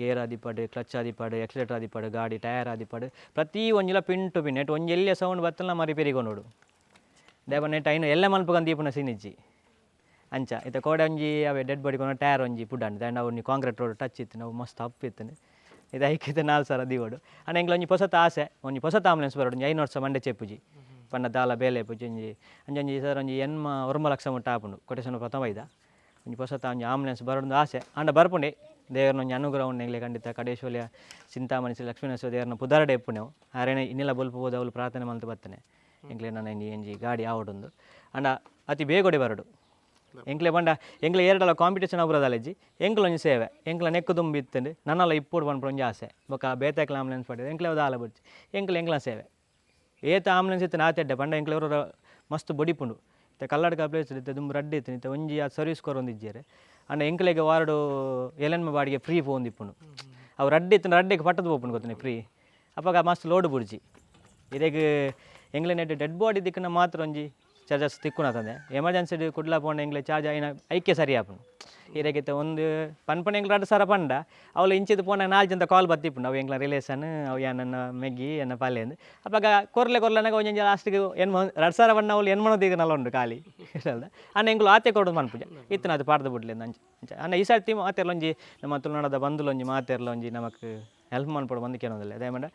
ಗೇರ್ ಆದಿಪ್ಪಡು ಕ್ಲಚ್ ಆದಿಪ್ಪಡು ಎಕ್ಸಲೇಟರ್ ಆದಿಪ್ಪಡು ಗಾಡಿ ಟೈರ್ ಆದಿಪ್ಪಡು ಪ್ರತಿ ಒಂಜಿಲ pin to pin net ಒಂಜಿ ಎಲ್ಲಿಯ ಸೌಂಡ್ ಬತ್ತಲ ನಮ್ಮ ರಿಪೇರಿ ಕೊನೋಡು ದೇಪ ನೆಟ್ ಐನು ಎಲ್ಲ ಮನ್ಪುಗಂದು ದೀಪುನ ಸೀನ್ ಇಜ್ಜಿ. ಅಂಚ ಇತ್ತೆ ಕೋಡೆ ಒಂಜಿ ಅವೇ ಡೆಡ್ ಬಾಡಿ ಕೊನ ಟೈರ್ ಒಂಜಿ ಪುಡಾಂಡ್ ದಾಂಡ ಒಂಜಿ concrete road touch ಇತ್ತು ನಾವು ಮಸ್ತ್ ಅಪ್ ಇತ್ತು ಇದು ಐಕಿತ್ತು 4000 ದೀವೊಡು. ಅಂಡ ಎಂಕ್ಲ ಒಂಜಿ ಪೊಸತ್ ಆಸೆ ಒಂಜಿ ಪೊಸತ್ ಆಂಬುಲೆನ್ಸ್ ಬರೋಡು ಒಂಜಿ 5 ವರ್ಷ ಮಂಡೆ ಚೆಪ್ಪುಜಿ ಪಂಡ ದಾಲ ಬೇಲೆ ಪುಜಿ ಒಂಜಿ ಅಂಚ ಒಂಜಿ ಸರ್ ಒಂಜಿ ಎನ್ಮ ಒರ್ಂಬ ಲಕ್ಷ ಮುಟ್ಟ ಆಪುಂಡು ಕೊಟೇಶನ್ ಪ್ರಥಮ ಐದ ಒಂಜಿ ಪೊಸತ ಒಂಜಿ ಆಂಬುಲೆನ್ಸ್ ಬರೋಡು ಆಸೆ ಆಂಡ ಬರ್ಪುಂಡೆ ದೇವರನ ಒಂಜಿ ಅನುಗ್ರಹ ಉಂಡು ಎಂಕ್ಲೆ ಖಂಡಿತ ಕಡೇಶ್ವಲ್ಯ ಚಿಂತಾಮಣಿ ಶ್ರೀ ಲಕ್ಷ್ಮೀನರಸಿಂಹ ದೇವರನ ಪುದಾರಡೆ ಎಪ್ಪುನೆವು ಆರೇನೆ ಇನ್ನೆಲ್ಲ ಬೊಲ್ಪು ಹೋದ ಅವಳು ಪ್ರಾರ್ಥನೆ ಮಲ್ತು ಬತ್ತನೆ ಎಂಕ್ಲೆ ನನ್ನ ಒಂಜಿ ಒಂಜಿ ಗಾಡಿ ಆವಡೊಂದು ಆಂಡ ಅತಿ ಬೇಗೊಡೆ ಬರೋಡು ಎಂಕ್ಲೆ ಪಂಡ ಎಂಕ್ಲೆ ಏರಡಲ ಕಾಂಪಿಟೇಷನ್ ಆಪುರದಾಲಜ್ಜಿ ಎಂಕ್ಲ ಒಂಜಿ ಸೇವೆ ಎಂಕ್ಲ ನೆಕ್ಕು ದುಂಬಿ ಇತ್ತಂಡು ನನ್ನಲ ಇಪ್ಪೊಡು ಪನ್ಪುನ ಒಂಜಿ ಆಸೆ ಬೊಕ್ಕ ಬೇತೆಕ್ಲ ಆಂಬುಲೆನ್ಸ್ ಪಡೆದು ಎಂಕ್ಲೆ ದಾಲ ಬೊಡ್ಚಿ ಎಂಕ್ಲೆ ಎಂಕ್ಲ ಸೇವೆ ಏತ್ ಆಂಬುಲೆನ್ಸ್ ಇತ್ತು ನಾತೆಡ್ಡೆ ಪಂಡ ಎಂಕ್ಲೆ ಒರ ಮಸ್ತ್ ಬೊಡಿಪುಂಡು ಇತ್ತೆ ಕಲ್ಲಡ್ಕ ಪ್ಲೇಸ್ ಇತ್ತೆ ದುಂಬು ರಡ್ಡ್ ಇತ್ತು ಇತ್ತೆ ಒಂಜಿ ಆ ಸರ್ವಿಸ್ ಕೊರೊಂದಿಜ್ಜೆರ್ ಆಂಡ ಎಂಕ್ಲೆಗ್ ವಾರಡು ಎಲೆನ್ಮ ಬಾಡಿಗೆ ಫ್ರೀ ಪೋವೊಂದಿಪ್ಪುಂಡು ಅವು ರಡ್ಡ್ ಇತ್ತಂಡ ರಡ್ಡೆಗ್ ಪಟ್ಟದ್ ಪೋಪುಂಡು ಗೊತ್ತುಂಡೆ ಫ್ರೀ ಅಪಗ ಮಸ್ತ್ ಲೋಡ್ ಬುಡ್ಜಿ ಇರೆಗ್ ಎಂಕ್ಲೆ ನೆಟ್ ಡೆಡ್ ಬಾಡಿ ದಿಕ್ಕುನ ಮಾತ್ರ ಒಂಜಿ ಚಾರ್ಜಸ್ ತಿಕ್ಕುನ ತಂದೆ ಎಮರ್ಜೆನ್ಸಿ ಕುಡ್ಲ ಪೋಂಡ ಎಂಕ್ಲೆ ಚಾರ್ಜ್ ಆಯಿನ ಐಕೆ ಸರಿ ಆಪುಂಡು ಇರೆಗಿತ್ತೆ ಒಂದು ಪನ್ಪುನ ಎಂಕ್ಲೆ 2000 ಪಂಡ ಅವ್ಲು ಇಂಚಿದ್ ಪೋನ 4 ಜನತ ಕಾಲ್ ಬತ್ತಿಪ್ಪುಂಡು ಅವು ಎಂಕ್ಲ ರಿಲೇಷನ್ ಅವು ಯಾನನ್ನ ಮೆಗ್ಗಿ ಎನ್ನ ಪಲ್ಯಂದು ಅಪಗ ಕೊರ್ಲೆ ಕೊರ್ಲೆನಾಗ ಒಂಜೊಂಜಿ ಲಾಸ್ಟಿಗೆ ಎನ್ಮ 2000 ಪಂಡ ಅವ್ಲು ಎನ್ಮನ ದಿಗನಲ್ಲ ಉಂಡು ಖಾಲಿ ಅಣ್ಣ ಎಂಕ್ಲು ಆತೆ ಕೊಡೋದು ಮನ್ಪುಜ ಇತ್ತನ ಅದು ಪಾಡ್ದು ಬುಡ್ಲೆ ಅಂಚ ಅಂಚ ಅಣ್ಣ ಈ ಸರ್ತಿ ಮಾತೆರ್ಲ ಒಂಜಿ ನಮ್ಮ ತುಳುನಾಡದ ಬಂಧುಲೊಂಜಿ ಮಾತೆರ್ಲ ಒಂಜಿ ನಮಕ್ ಹೆಲ್ಪ್ ಮನ್ಪೊಡು ಬಂದು ಕೇಳೋದಿಲ್ಲ ದಯಮಾಡ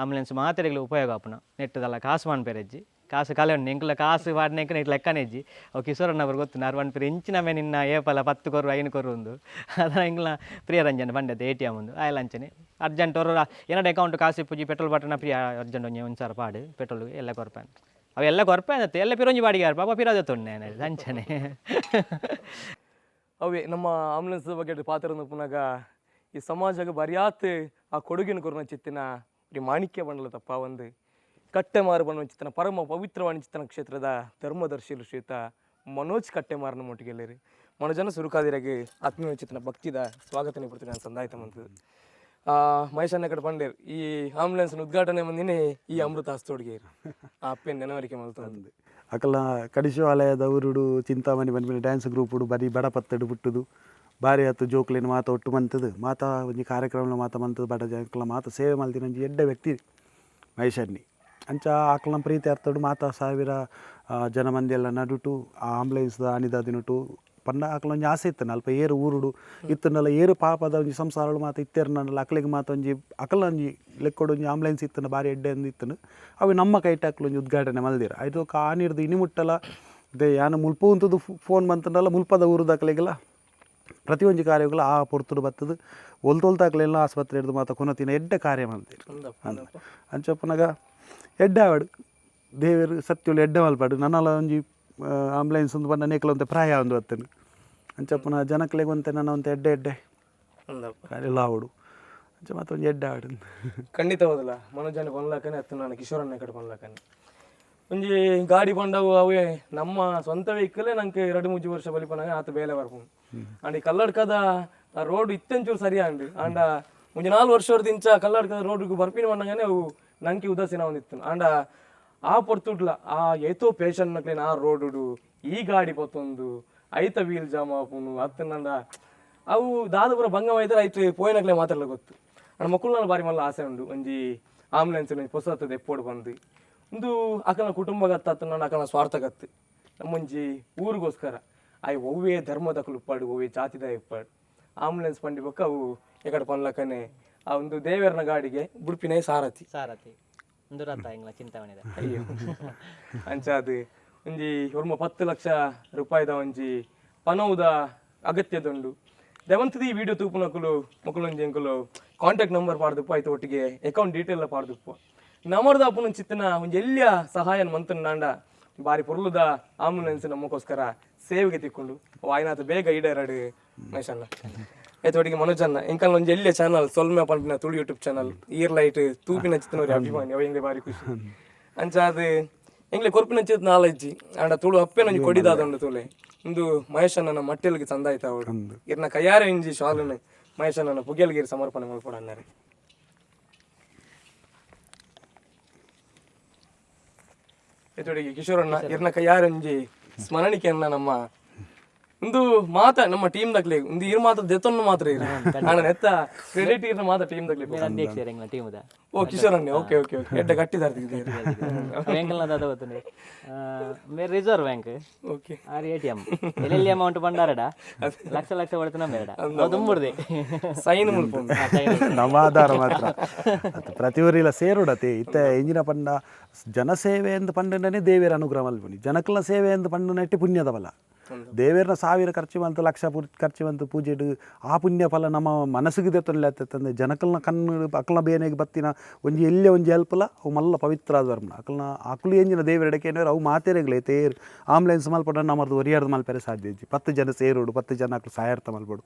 ಆಂಬುಲೆನ್ಸ್ ಮಾತೆರೆಗ್ಲ ಉಪಯೋಗ ಆಪುನ ನೆಟ್ಟದಲ್ಲ ಕಾಸು ಮನ್ಪೆರೆಜ್ಜಿ ಕಾಸು ಕಾಲೆ ಉಂಡು ಎಂಕ್ಲ ಕಾಸು ಪಾಡ್ನೆಕ್ ನೆಟ್ ಲೆಕ್ಕನೇ ಇಜ್ಜಿ ಅವು ಕಿಶೋರಣ್ಣವ್ರು ಗೊತ್ತು ನಾರು ಪನ್ಪೆರ್ ಇಂಚಿನ ಮೇ ನಿನ್ನ ಏಪಲ 10 ಕೊರು 5 ಕೊರು ಉಂದು ಅದನ್ನ ಎಂಕ್ಲ ಪ್ರಿಯರಂಜನ್ ಪಂಡತೆ A T M ಉಂದು ಆಯಲ್ ಅಂಚನೆ ಅರ್ಜೆಂಟ್ ಅವರು ಏನಡ ಅಕೌಂಟ್ ಕಾಸು ಇಪ್ಪುಜಿ ಪೆಟ್ರೋಲ್ ಬಟನ ಪ್ರಿಯ ಅರ್ಜೆಂಟ್ ಒಂಜಿ ಒಂದು ಸಾರ ಪಾಡು ಪೆಟ್ರೋಲ್ ಎಲ್ಲ ಕೊರ್ಪೆ ಅವು ಎಲ್ಲ ಕೊರ್ಪೆ ಅಂದತ್ತೆ ಎಲ್ಲ ಪಿರೊಂಜಿ ಬಾಡಿಗೆ ಯಾರು ಪಾಪ ಪಿರೋಜ ತೊಣ್ಣೆ ಅಂಚನೆ. ಅವೇ ನಮ್ಮ ಆಂಬುಲೆನ್ಸ್ ಬಗ್ಗೆ ಪಾತ್ರ ಪುನಗ ಈ ಸಮಾಜಕ್ಕೆ ಬರಿಯಾತ್ ಆ ಕೊಡುಗಿನ ಕೊರನ ಚಿತ್ತಿನ ಈ ಮಾಣಿಕ್ಯ ಬಂಡಲ ತಪ್ಪ ಒಂದು ಕಟ್ಟೆಮಾರು ಬಣ್ಣ ಚಿತ್ತನ ಪರಮ ಪವಿತ್ರವಾಣಿ ಚಿತ್ತನ ಕ್ಷೇತ್ರದ ಧರ್ಮದರ್ಶಿ ಶ್ರೀಯುತ ಮನೋಜ್ ಕಟ್ಟೆಮಾರನ ಮೊಟ್ಟಿಗೆಲ್ಲರಿ ಮನೋಜನ ಸುರುಕಾದಿರಾಗಿ ಆತ್ಮೀಯ ಚಿತ್ತನ ಭಕ್ತಿದ ಸ್ವಾಗತನೆ ಪಡ್ತೀನಿ ನಾನು ಸಂದಾಯ್ತ ಮಂತದ್ದು. ಮಹೇಶನ್ನ ಕಡೆ ಪಂಡೇರ್ ಈ ಆಂಬುಲೆನ್ಸ್ ಉದ್ಘಾಟನೆ ಮಂದಿನೇ ಈ ಅಮೃತ ಹಸ್ತೋಡ್ಗೆ ಆ ಅಪ್ಪನ ನೆನವರಿಕೆ ಮಲ್ತಂದು. ಅಕಲ ಕಡಿಶಿವಾಲಯದ ಊರುಡು ಚಿಂತಾಮಣಿ ಬಂದ್ಮೇಲೆ ಡ್ಯಾನ್ಸ್ ಗ್ರೂಪುಡು ಬರೀ ಬಡ ಪತ್ತಡು ಬಿಟ್ಟುದು ಬಾರಿ ಆತು ಜೋಕ್ಲೇನು ಮಾತ ಒಟ್ಟು ಮಂತದು ಮಾತಾ ಒಂಜಿ ಕಾರ್ಯಕ್ರಮ ಮಾತ ಮಂತದು ಬಡ ಜನಕ್ಲ ಮಾತ ಸೇವೆ ಮಲ್ತಿನ ಒಂಜಿ ಎಡ್ಡೆ ವ್ಯಕ್ತಿ ಮಹೇಶಣ್ಣಿ. ಅಂಚ ಆಕಲ್ನ ಪ್ರೀತಿ ಅರ್ಥಡು ಮಾತ ಸಾವಿರ ಜನ ಮಂದಿ ಎಲ್ಲ ನಡುಟು ಆ ಆಂಬುಲೆನ್ಸ್ ಅನಿದ ದಿನಟು ಪಂಡ ಆಕಲ ಒಂಜಿ ಆಸೆ ಇತ್ತು ಅಲ್ಪ ಏರು ಊರುಡು ಇತ್ತನಲ್ಲ ಏರು ಪಾಪದ ಒಂಜಿ ಸಂಸಾರಳು ಮಾತ ಇತ್ತೆರ್ನಲ್ಲ ಅಕ್ಲೆಗ್ ಮಾತ ಒಂಜಿ ಅಕಲ ಒಂಜಿ ಲೆಕ್ಕೊಡು ಒಂಜಿ ಆಂಬುಲೆನ್ಸ್ ಇತ್ತನ ಬಾರಿ ಎಡ್ಡೆ ಅಂದ್ ಇತ್ತನು ಅವು ನಮ್ಮ ಕೈಟ್ ಅಕ್ಲು ಒಂಜಿ ಉದ್ಘಾಟನೆ ಮಲ್ದಿರ ಆಯ್ತು ಆನಿರ್ದು ಇನಿ ಮುಟ್ಟಲ they ಯಾನ ಮುಲ್ಪ ಉಂತುದು ಫೋನ್ ಬಂತಂಡಲ್ಲ ಮುಲ್ಪದ ಊರುದ ಅಕ್ಲೆಗೆಲ್ಲ ಪ್ರತಿಯೊಂಜಿ ಕಾರ್ಯಗಳು ಆ ಪೊರ್ತುಡು ಬತ್ತದು ಒಲ್ತೊಲ್ತಾಕ್ಲೆಲ್ಲ ಆಸ್ಪತ್ರೆ ಹಿಡ್ದು ಮಾತ ಕೊನತಿನ ಎಡ್ಡೆ ಕಾರ್ಯ ಮಲ್ದಿರು ಅಂಚಪ್ಪನಾಗ ಎಡ್ಡೆ ಆವಡು ದೇವರು ಸತ್ಯಳು ಎಡ್ಡೆ ಮಲ್ಪಾಡು ನನ್ನಲ ಒಂಜಿ ಆಂಬುಲೆನ್ಸ್ ಒಂದು ಬಂದ ನೇಕಲ ಒಂತೆ ಪ್ರಾಯ ಒಂದು ಬತ್ತನು ಅಂಚಪ್ಪನ ಜನಕ್ಲೆಗ್ ಒಂತೆ ನನ್ನ ಒಂತೆ ಎಡ್ಡೆ ಎಡ್ಡೆ ಕಾರ್ಯ ಆವಡು ಅಂಚ ಮಾತ ಒಂಜಿ ಎಡ್ಡೆ ಆವಡು. ಖಂಡಿತ ಹೌದಲ್ಲ ಮನೋಜನ ಪನ್ಲಾಕನೆ ಅತ್ತು ನಾನು ಕಿಶೋರನ್ನ ಕಡೆ ಪನ್ಲಾಕನೆ ಒಂಜಿ ಗಾಡಿ ಪಂಡವು ಅವೇ ನಮ್ಮ ಸ್ವಂತ ವೆಹಿಕಲ್ ನಂಗೆ 2-3 ವರ್ಷ ಬಲಿಪನಾಗ ಆತ ಬೇಲೆ ಬರ್ಪುಂಡು ಅಂಡ್ ಈ ಕಲ್ಲಡ್ಕದ ರೋಡ್ ಇತ್ತೆಂಚೂರು ಸರಿ ಅಂಡ್ ಆಂಡ ಒಂಜಿ 4 ವರ್ಷ ಇಂಚ ಕಲ್ಲಡ್ಕದ ರೋಡ್ಗೆ ಬರ್ಪಿನ ಬಂದಂಗನೆ ಅವು ನಂಗೆ ಉದಾಸೀನ ಒಂದಿತ್ತು ಆಂಡ ಆ ಪೊರ್ತುಡ್ಲ ಆ ಏತೋ ಪೇಷಂಟ್ ನಕ್ಲೇನ ಆ ರೋಡುಡು ಈ ಗಾಡಿ ಪತ್ತೊಂದು ಐತ ವೀಲ್ ಜಾಮ್ ಆಪುನು ಅತ್ತನಂಡ ಅವು ದಾದಪುರ ಭಂಗವಾಯ್ತಾರೆ ಐತು ಪೋಯಿನಕ್ಲೆ ಮಾತಾಡಲ ಗೊತ್ತು. ಅಂಡ ಮಕ್ಕಳು ಬಾರಿ ಮಲ್ಲ ಆಸೆ ಉಂಡು ಒಂಜಿ ಆಂಬುಲೆನ್ಸ್ ಪೊಸತ್ತದ ಎಪ್ಪೋಡು ಬಂದು ಒಂದು ಅಕಲ್ನ ಕುಟುಂಬಗತ್ತ ನನ್ನ ಅಕಲ್ನ ಸ್ವಾರ್ಥಗತ್ತು ನಮ್ಮೊಂಜಿ ಊರಿಗೋಸ್ಕರ ಆಯ್ ಒವ್ವೇ ಧರ್ಮದಕಲು ಉಪ್ಪಾಡು ಒವ್ವೇ ಜಾತಿದ ಉಪ್ಪಾಡು ಆಂಬುಲೆನ್ಸ್ ಪಂಡಿ ಬೊಕ್ಕ ಅವು ಎಕಡೆ ಪನ್ಲಕನೆ ಆ ಒಂದು ದೇವರನ ಗಾಡಿಗೆ ಬುಡ್ಪಿನೇ ಸಾರಥಿ. ಸಾರಥಿ ಒಂದು ರಥ ಎಂಗ್ಲ ಚಿಂತಾಮಣಿದ. ಅಯ್ಯೋ, ಅಂಚಾದ್ ಒಂಜಿ ಒರ್ಮ 10 ಲಕ್ಷ ರೂಪಾಯಿದ ಒಂಜಿ ಪನವುದ ಅಗತ್ಯದುಂಡು. ದಯವಂತದ ಈ ವಿಡಿಯೋ ತೂಪುನಕುಲು ಮೊಕುಲೊಂಜಿ ಎಂಕುಲು ಕಾಂಟ್ಯಾಕ್ಟ್ ನಂಬರ್ ಪಾಡ್ದುಪ್ಪು, ಆಯ್ತು ಒಟ್ಟಿಗೆ ಅಕೌಂಟ್ ಡೀಟೇಲ್ ಪಾಡ್ದುಪ್ಪು. ನಮರ್ದ ಅಪ್ಪುನ ಚಿತ್ತನ ಒಂಜಿ ಎಲ್ಲಿಯ ಸಹಾಯ ಮಂತನಾಂಡ ಬಾರಿ ಪೊರ್ಲುದ ಆಂಬುಲೆನ್ಸ್ ನಮಗೋಸ್ಕರ ಸೇವೆಗೆ ತಿಕ್ಕೊಂಡು ವಾಯಿನಾಥ ಬೇಗ ಈಡೇರಡು ಮಹೇಶಣ್ಣ. ಆಯ್ತು ಒಟ್ಟಿಗೆ ಮನೋಜಣ್ಣ, ಎಂಕಲ್ ಒಂಜಿ ಎಲ್ಲಿಯ ಚಾನಲ್ ಸೊಲ್ಮೆ ಪನ್ಪಿನ ತುಳು ಯೂಟ್ಯೂಬ್ ಚಾನಲ್ ಈರ್ ಲೈಟ್ ತೂಪಿನ ಚಿತ್ತನವರಿ ಅಭಿಮಾನಿ ಅವ ಎಂಗ್ಲೆ ಬಾರಿ ಖುಷಿ. ಅಂಚಾದ್ ಎಂಗ್ಲೆ ಕೊರ್ಪಿನ ಚಿತ್ ನಾಲೆಜ್ಜಿ ಆಂಡ ತುಳು ಅಪ್ಪೆನ ಒಂಜಿ ಕೊಡಿದಾದುಂಡು ತುಲೆ. ಇಂದು ಮಹೇಶಣ್ಣನ ಮಟ್ಟೆಲ್ಗೆ ಚಂದಾಯ್ತ ಅವಳು ಇರ್ನ ಕೈಯಾರೆ ಇಂಜಿ ಶಾಲನ್ನು ಮಹೇಶಣ್ಣನ ಪುಗೆಲ್ಗಿರಿ ಸಮರ್ಪಣೆ ಮಲ್ಪೊಡು ಅನ್ನಾರೆ. ಎತ್ತೊಡಿಗೆ ಕಿಶೋರಣ್ಣ, ಇರ್ನ ಕೈಯಾರೆ ಒಂಜಿ ಸ್ಮರಣಿಕೆಯನ್ನ ನಮ್ಮ ಒಂದು ಮಾತ ನಮ್ಮ ಟೀಮ್ ದಕ್ಲೆ ಒಂದು ಇರ್ ಮಾತ ದೆತ್ತೊನ್ನು ಮಾತ್ರ ಇರು ಆಂಡ ನೆತ್ತ ಕ್ರೆಡಿಟ್ ಇರ್ನ ಮಾತ ಟೀಮ್ ದಕ್ಲೆ. ಅಧ್ಯಕ್ಷರು ಎಂಗ್ಲ ಟೀಮ್ದ. ಓ ಕಿಶೋರಣ್ಣ, okay okay okay, ಎಡ್ಡೆ ಗಟ್ಟಿದಾರ್ತಿದ್ದೀರಿ. ಎಂಕಲ್ನ ದಾದ ಗೊತ್ತುಂಡು, ಮೇರ್ reserve bank. Okay. R ATM ಎಲ್ಲೆಲ್ಲಿ ಅಮೌಂಟ್ ಬಂಡಾರಡ ಲಕ್ಷ ಲಕ್ಷ ಕೊಡ್ತಾನ ಬೇಡ, ಅದು ತುಂಬುಡ್ದೆ. ಸೈನ್ ಮುಲ್ಪ. ನಮ್ಮ ಆಧಾರ ಮಾತ್ರ ಅತ್ ಪ್ರತಿ ಊರಿಲ ಸೇರುಡತೆ. ಇತ್ತೆ ಎಂಜಿನ ಪಂಡ ಜನಸೇವೆ ಎಂದು ಪಂಡನೇ ದೇವೇರ ಅನುಗ್ರಹ ಮಲ್ಪುನಿ. ಜನಕ್ಲ ಸೇವೆ ಎಂದು ಪಂಡ ನೆಟ್ಟಿ ಪುಣ್ಯದ ಫಲ. ದೇವೇರ್ನ ಸಾವಿರ ಖರ್ಚು ಮಂತು ಲಕ್ಷ ಖರ್ಚು ಮಂತು ಪೂಜೆಡು ಆ ಪುಣ್ಯ ಫಲ ನಮ್ಮ ಮನಸ್ಸಿಗೆ ದೆತ್ತೊಂದು ತಂದೆ. ಜನಕಲ್ನ ಕಣ್ಣು ಅಕ್ಲನ ಬೇನೆಗೆ ಬತ್ತಿನ ಒಂಜಿ ಎಲ್ಲೆ ಒಂಜಿ ಹೆಲ್ಪ್ಲ ಅವು ಮಲ್ಲ ಪವಿತ್ರ ಆದ ಬರ್ಮನ. ಅಕ್ಲನ ಅಕ್ಲು ಎಂಜಿನ ದೇವರೆಡಕ್ಕೆ ಏನಾರು ಅವು ಮಾತೆರೆಗ್ಲೆ ತೇರ್ ಆಂಬುಲೆನ್ಸ್ ಮಲ್ಪಡ ನಮ್ಮದು ಒರಿಯಾರ್ದು ಮಲ್ಪೆರೆ ಸಾಧ್ಯ ಇಜ್ಜಿ. 10 ಜನ ಸೇರೋಡು, 10 ಜನ ಅಕ್ಲು ಸಹಾಯರ್ಥ ಮಲ್ಪಡು.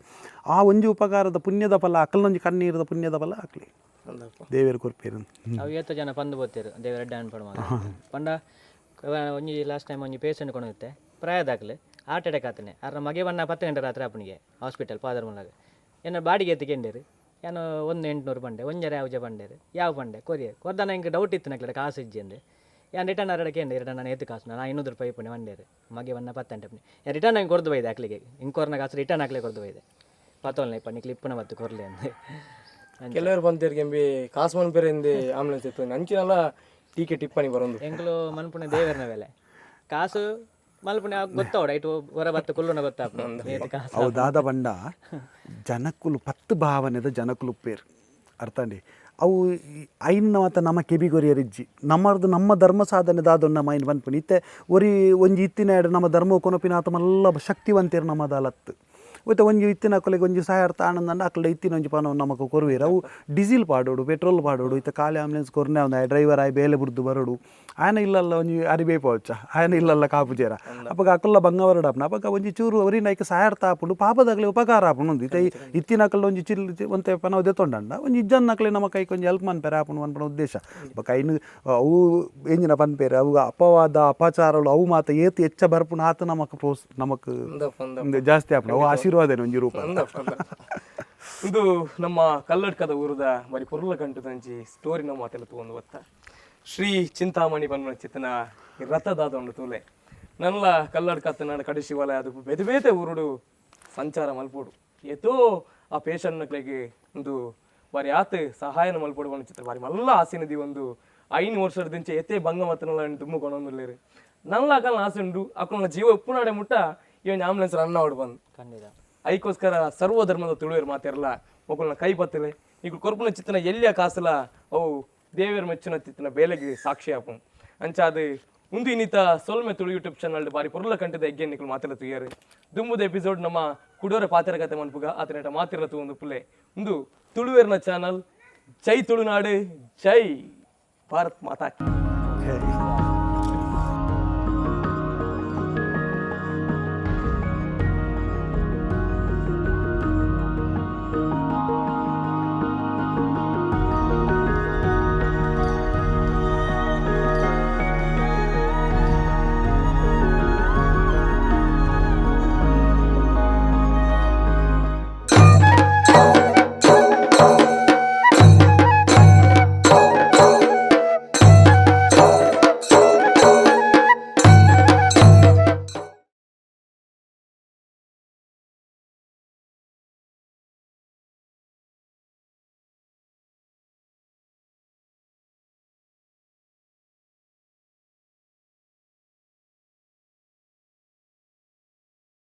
ಆ ಒಂಜಿ ಉಪಕಾರದ ಪುಣ್ಯದ ಫಲ ಅಕ್ಲನೊಂಜಿ ಕಣ್ಣೀರದ ಪುಣ್ಯದ ಫಲ ಅಕ್ಲಿ ದೇವೇರು ಕೊರ್ಪೇರು. ಅವು ಏತ ಜನ ಪಂದು ಬೋತೇರು ದೇವರ ಅಡ್ಡ ಅನ್ಪಡ ಮಗ ಪಂಡ. ಒಂಜಿ ಲಾಸ್ಟ್ ಟೈಮ್ ಒಂಜಿ ಪೇಷಂಟ್ ಕೊಂಡೋಗುತ್ತೆ ಪ್ರಾಯದಾಕ್ಲೆ, ಹಾರ್ಟ್ ಅಟ್ಯಾಕ್ ಆತನೆ. ಅರ್ನ ಮಗೆ ಬಣ್ಣ 10 ಗಂಟೆ ರಾತ್ರಿ ಆಪನಿಗೆ ಹಾಸ್ಪಿಟಲ್ ಫಾದರ್ ಮುಲಾಗ ಎನ್ನ ಬಾಡಿಗೆ ಎತ್ತಿಕೆಂಡೇರು. ಯಾನು ಒಂದು 800 ಬಂಡೆ ಒಂಜರೆ ಯಾವ್ಜ ಬಂಡೇರು ಯಾವ ಬಂಡೆ ಕೊರಿಯರ್ ಕೊರ್ದಾನ. ಹಿಂಗೆ ಡೌಟ್ ಇತ್ತು ನಕ್ಲೆ ಕಾಸು ಇಜ್ಜಿ ಅಂದೆ. ಯಾನ್ ರಿಟರ್ನ್ ಅರಡ ಕೇಂದ್ರ ರಿಟರ್ನ್ ನಾನು ಎತ್ತು ಕಾಸು ನಾನು 500 ರೂಪಾಯಿ ಇಪ್ಪಣೆ ಬಂಡೇರು. ಮಗೆ ಬಣ್ಣ 10 ಗಂಟೆ ಅಪ್ಪಣೆ ಯಾನ್ ರಿಟರ್ನ್ ಹಂಗೆ ಕೊರ್ದು ಬೈದೆ ಅಕ್ಲಿಗೆ. ಹಿಂಗೆ ಕೊರ್ನ ಕಾಸು ರಿಟರ್ನ್ ಹಾಕ್ಲೆ ಕೊರ್ದು ಬೈದೆ ಪತ್ತೊಲ್ನ ಇಪ್ಪ ನಿಕ್ಲಿ ಇಪ್ಪನ ಬತ್ತು ಕೊರ್ಲೆ ಅಂದೆ. ಕೆಲವರು ಬಂತೇರಿಗೆ ಎಂಬಿ ಕಾಸು ಮನ್ಪೇರೆ ಎಂದೆ ಆಂಬುಲೆನ್ಸ್ ಇತ್ತು ನಂಚಿನಲ್ಲ ಟೀಕೆ ಟಿಪ್ಪಣಿ ಬರೊಂದು. ಎಂಕುಲು ಮನ್ಪುಣೆ ದೇವರನ ಬೆಲೆ ಕಾಸು ಮಲ್ಪುಣೆ ಗೊತ್ತಾವಡ ಇಟ್ಟು ಹೊರ ಬತ್ತು ಕುಲ್ಲುನ ಗೊತ್ತಾಪುಣ ಏತ್ ಕಾಸು. ಅವು ದಾದ ಬಂಡ ಜನಕ್ಕುಲು ಪತ್ತು ಭಾವನೆದ ಜನಕ್ಕುಲು ಉಪ್ಪೇರು ಅರ್ಥಂಡಿ. ಅವು ಐನ್ ಮಾತ ನಮ್ಮ ಕೆಬಿಗೊರಿಯರಿಜ್ಜಿ. ನಮ್ಮರ್ದು ನಮ್ಮ ಧರ್ಮ ಸಾಧನೆ ದಾದೊನ್ನ ನಮ್ಮ ಐನ್ ಪನ್ಪುನಿ. ಇತ್ತೆ ಒರಿ ಒಂಜಿ ಇತ್ತಿನ ಎಡ್ ನಮ್ಮ ಧರ್ಮ ಕೊನಪಿನ ಆತ ಮಲ್ಲ ಶಕ್ತಿವಂತೇರು ನಮ್ಮದಾಲತ್ತು. ಒತ್ತೆ ಒಂಜಿ ಇತ್ತಿನ ಅಕುಲೆಗ್ ಒಂಜಿ ಸಹಾಯಾರ್ಥ ಆನಂದಂಡ ಅಕ್ಲೆ ಇತ್ತಿನ ಒಂಜಿ ಪನವು ನಮಕ್ ಕೊರುವೆರ್. ಅವು ಡೀಸೆಲ್ ಪಾಡೋಡು, ಪೆಟ್ರೋಲ್ ಪಾಡೋಡು. ಇತ್ತೆ ಖಾಲಿ ಆಂಬುಲೆನ್ಸ್ ಕೊರ್ನೆ ಒಂದು ಡ್ರೈವರ್ ಆಯ್ ಬೇಲೆ ಬುಡ್ದು ಬರೋಡು. ಆಯನ ಇಲ್ಲಲ್ಲ ಒಂಜಿ ಅರಿಬೇ ಪೋಚ ಆಯನ ಇಲ್ಲಲ್ಲ ಕಾಪುಜೇರ. ಅಪಗ ಅಕುಲ್ಲ ಬಂಗವರಡ ಆಪುಂಡು. ಅಪಗ ಒಂಜಿ ಚೂರು ಒರಿ ನೈಕ್ ಸಹಾಯಾರ್ಥ ಆಪುಂಡು, ಪಾಪದಾಗಲಿ ಉಪಕಾರ ಆಪುಂಡು. ಒಂದು ಇತ್ತೆ ಇತ್ತಿನ ಅಕಲ್ನ ಒಂಜಿ ಚಿಲ್ ಒಂತೆ ಪನವು ದೆತ್ತೊಂಡಂಡ ಒಂಜಿ ಇಜ್ಜನ್ನಕ್ಲೆ ನಮ್ಮ ಕೈಕ್ ಒಂಜಿ ಹೆಲ್ಪ್ ಮನ್ಪೆರೆ ಆಪುಂಡು ಪನ್ಪುನ ಉದ್ದೇಶ. ಬೊಕ ಐನು ಅವು ಎಂಜಿನ ಪನ್ಪೇರು, ಅವು ಅಪವಾದ ಅಪಚಾರಗಳು ಅವು ಮಾತ ಏತ್ ಹೆಚ್ಚ ಬರ್ಪುಂಡು ಆತ ನಮಕ್ ಪ್ರೋಸ್ ನಮಕ್ ಅಂದಪ್ಪ. ಜಾಸ್ತಿ ಆಪುಂಡು. ಅವು ಆಶೀರ್ವಾದನೆ ಒಂಜಿ ರೂಪ. ಅಂದಪ್ಪ ಅಂದ. ಇದು ನಮ್ಮ ಕಲ್ಲಡ್ಕದ ಊರದ ಬರಿ ಪೊರ್ಲ ಕಂಟದಂಚಿ ಸ್ಟೋರಿ ನಮ್ಮ ಮಾತೆಲ್ಲ ತಗೊಂಡು ಬತ್ತ. ಶ್ರೀ ಚಿಂತಾಮಣಿ ಪನ್ಪುನ ಚಿತ್ತನ ರಥದಾದ ಒಂದು ತೂಲೆ. ನಲ್ಲ ಕಲ್ಲಡ್ಕ ನನ್ನ ಕಡಿಶಿವಲಯ ಅದು ಬೇತೆ ಬೇತೆ ಊರುಡು ಸಂಚಾರ ಮಲ್ಪೋಡು. ಏತೋ ಆ ಪೇಷಂಟ್ನಕ್ಲೆಗ್ ಒಂದು ಬಾರಿ ಆತ್ ಸಹಾಯನ ಮಲ್ಪೋಡು ಪನ್ಪುನ ಚಿತ್ರ ಬಾರಿ ಮಲ್ಲ ಆಸೆನದಿ. ಒಂದು 5 ವರ್ಷದ ಎತ್ತೆ ಬಂಗ ಮತ್ತನಲ್ಲ ತುಂಬಿಕೊಂಡೊಂದುಲ್ಲೇರು. ನಲ್ಲ ಅಕಲ್ನ ಆಸೆ ಉಂಡು ಅಕಲ್ನ ಜೀವ ಉಪ್ಪುನಾಡೆ ಮುಟ್ಟ ಈ ಒಂದು ಆಂಬುಲೆನ್ಸ್ ರನ್ ಆವಡ್ ಬಂದು. ಖಂಡಿತ. ಐಕೋಸ್ಕರ ಸರ್ವ ಧರ್ಮದ ತುಳುವೆರ್ ಮಾತೆರ್ಲ ಮೊಕಲ್ನ ಕೈ ಪತ್ತಲೆ. ಈಗ ಕೊರ್ಪುನ ಚಿತ್ತನ ಎಲ್ಲಿಯ ಕಾಸಲ ಅವು ದೇವೆರ್ ಮೆಚ್ಚುನ ಚಿತ್ತನ ಬೇಲೆಗೆ ಸಾಕ್ಷಿ ಆಪುಂ. ಅಂಚಾದ್ ಉಂದು ಇನ್ನಿತ ಸೊಲ್ಮೆ ತುಳು ಯೂಟ್ಯೂಬ್ ಚಾನಲ್ ಬಾರಿ ಪೊರ್ಲ ಕಂಟದ ಎಗ್ಗೆ ನಿಕುಲು ಮಾತೆಲ್ಲ ತುಯ್ಯರು. ದುಂಬುದ ಎಪಿಸೋಡ್ ನಮ್ಮ ಕುಡೋರ ಪಾತೆರ ಕತೆ ಮನ್ಪುಗ ಆತನೇಟ ಮಾತಿರ ತೂವೊಂದು ಪುಲ್ಲೆ. ಉಂದು ತುಳುವೆರ್ನ ಚಾನಲ್. ಜೈ ತುಳುನಾಡು, ಜೈ ಭಾರತ್ ಮಾತಾ. ಜೈ.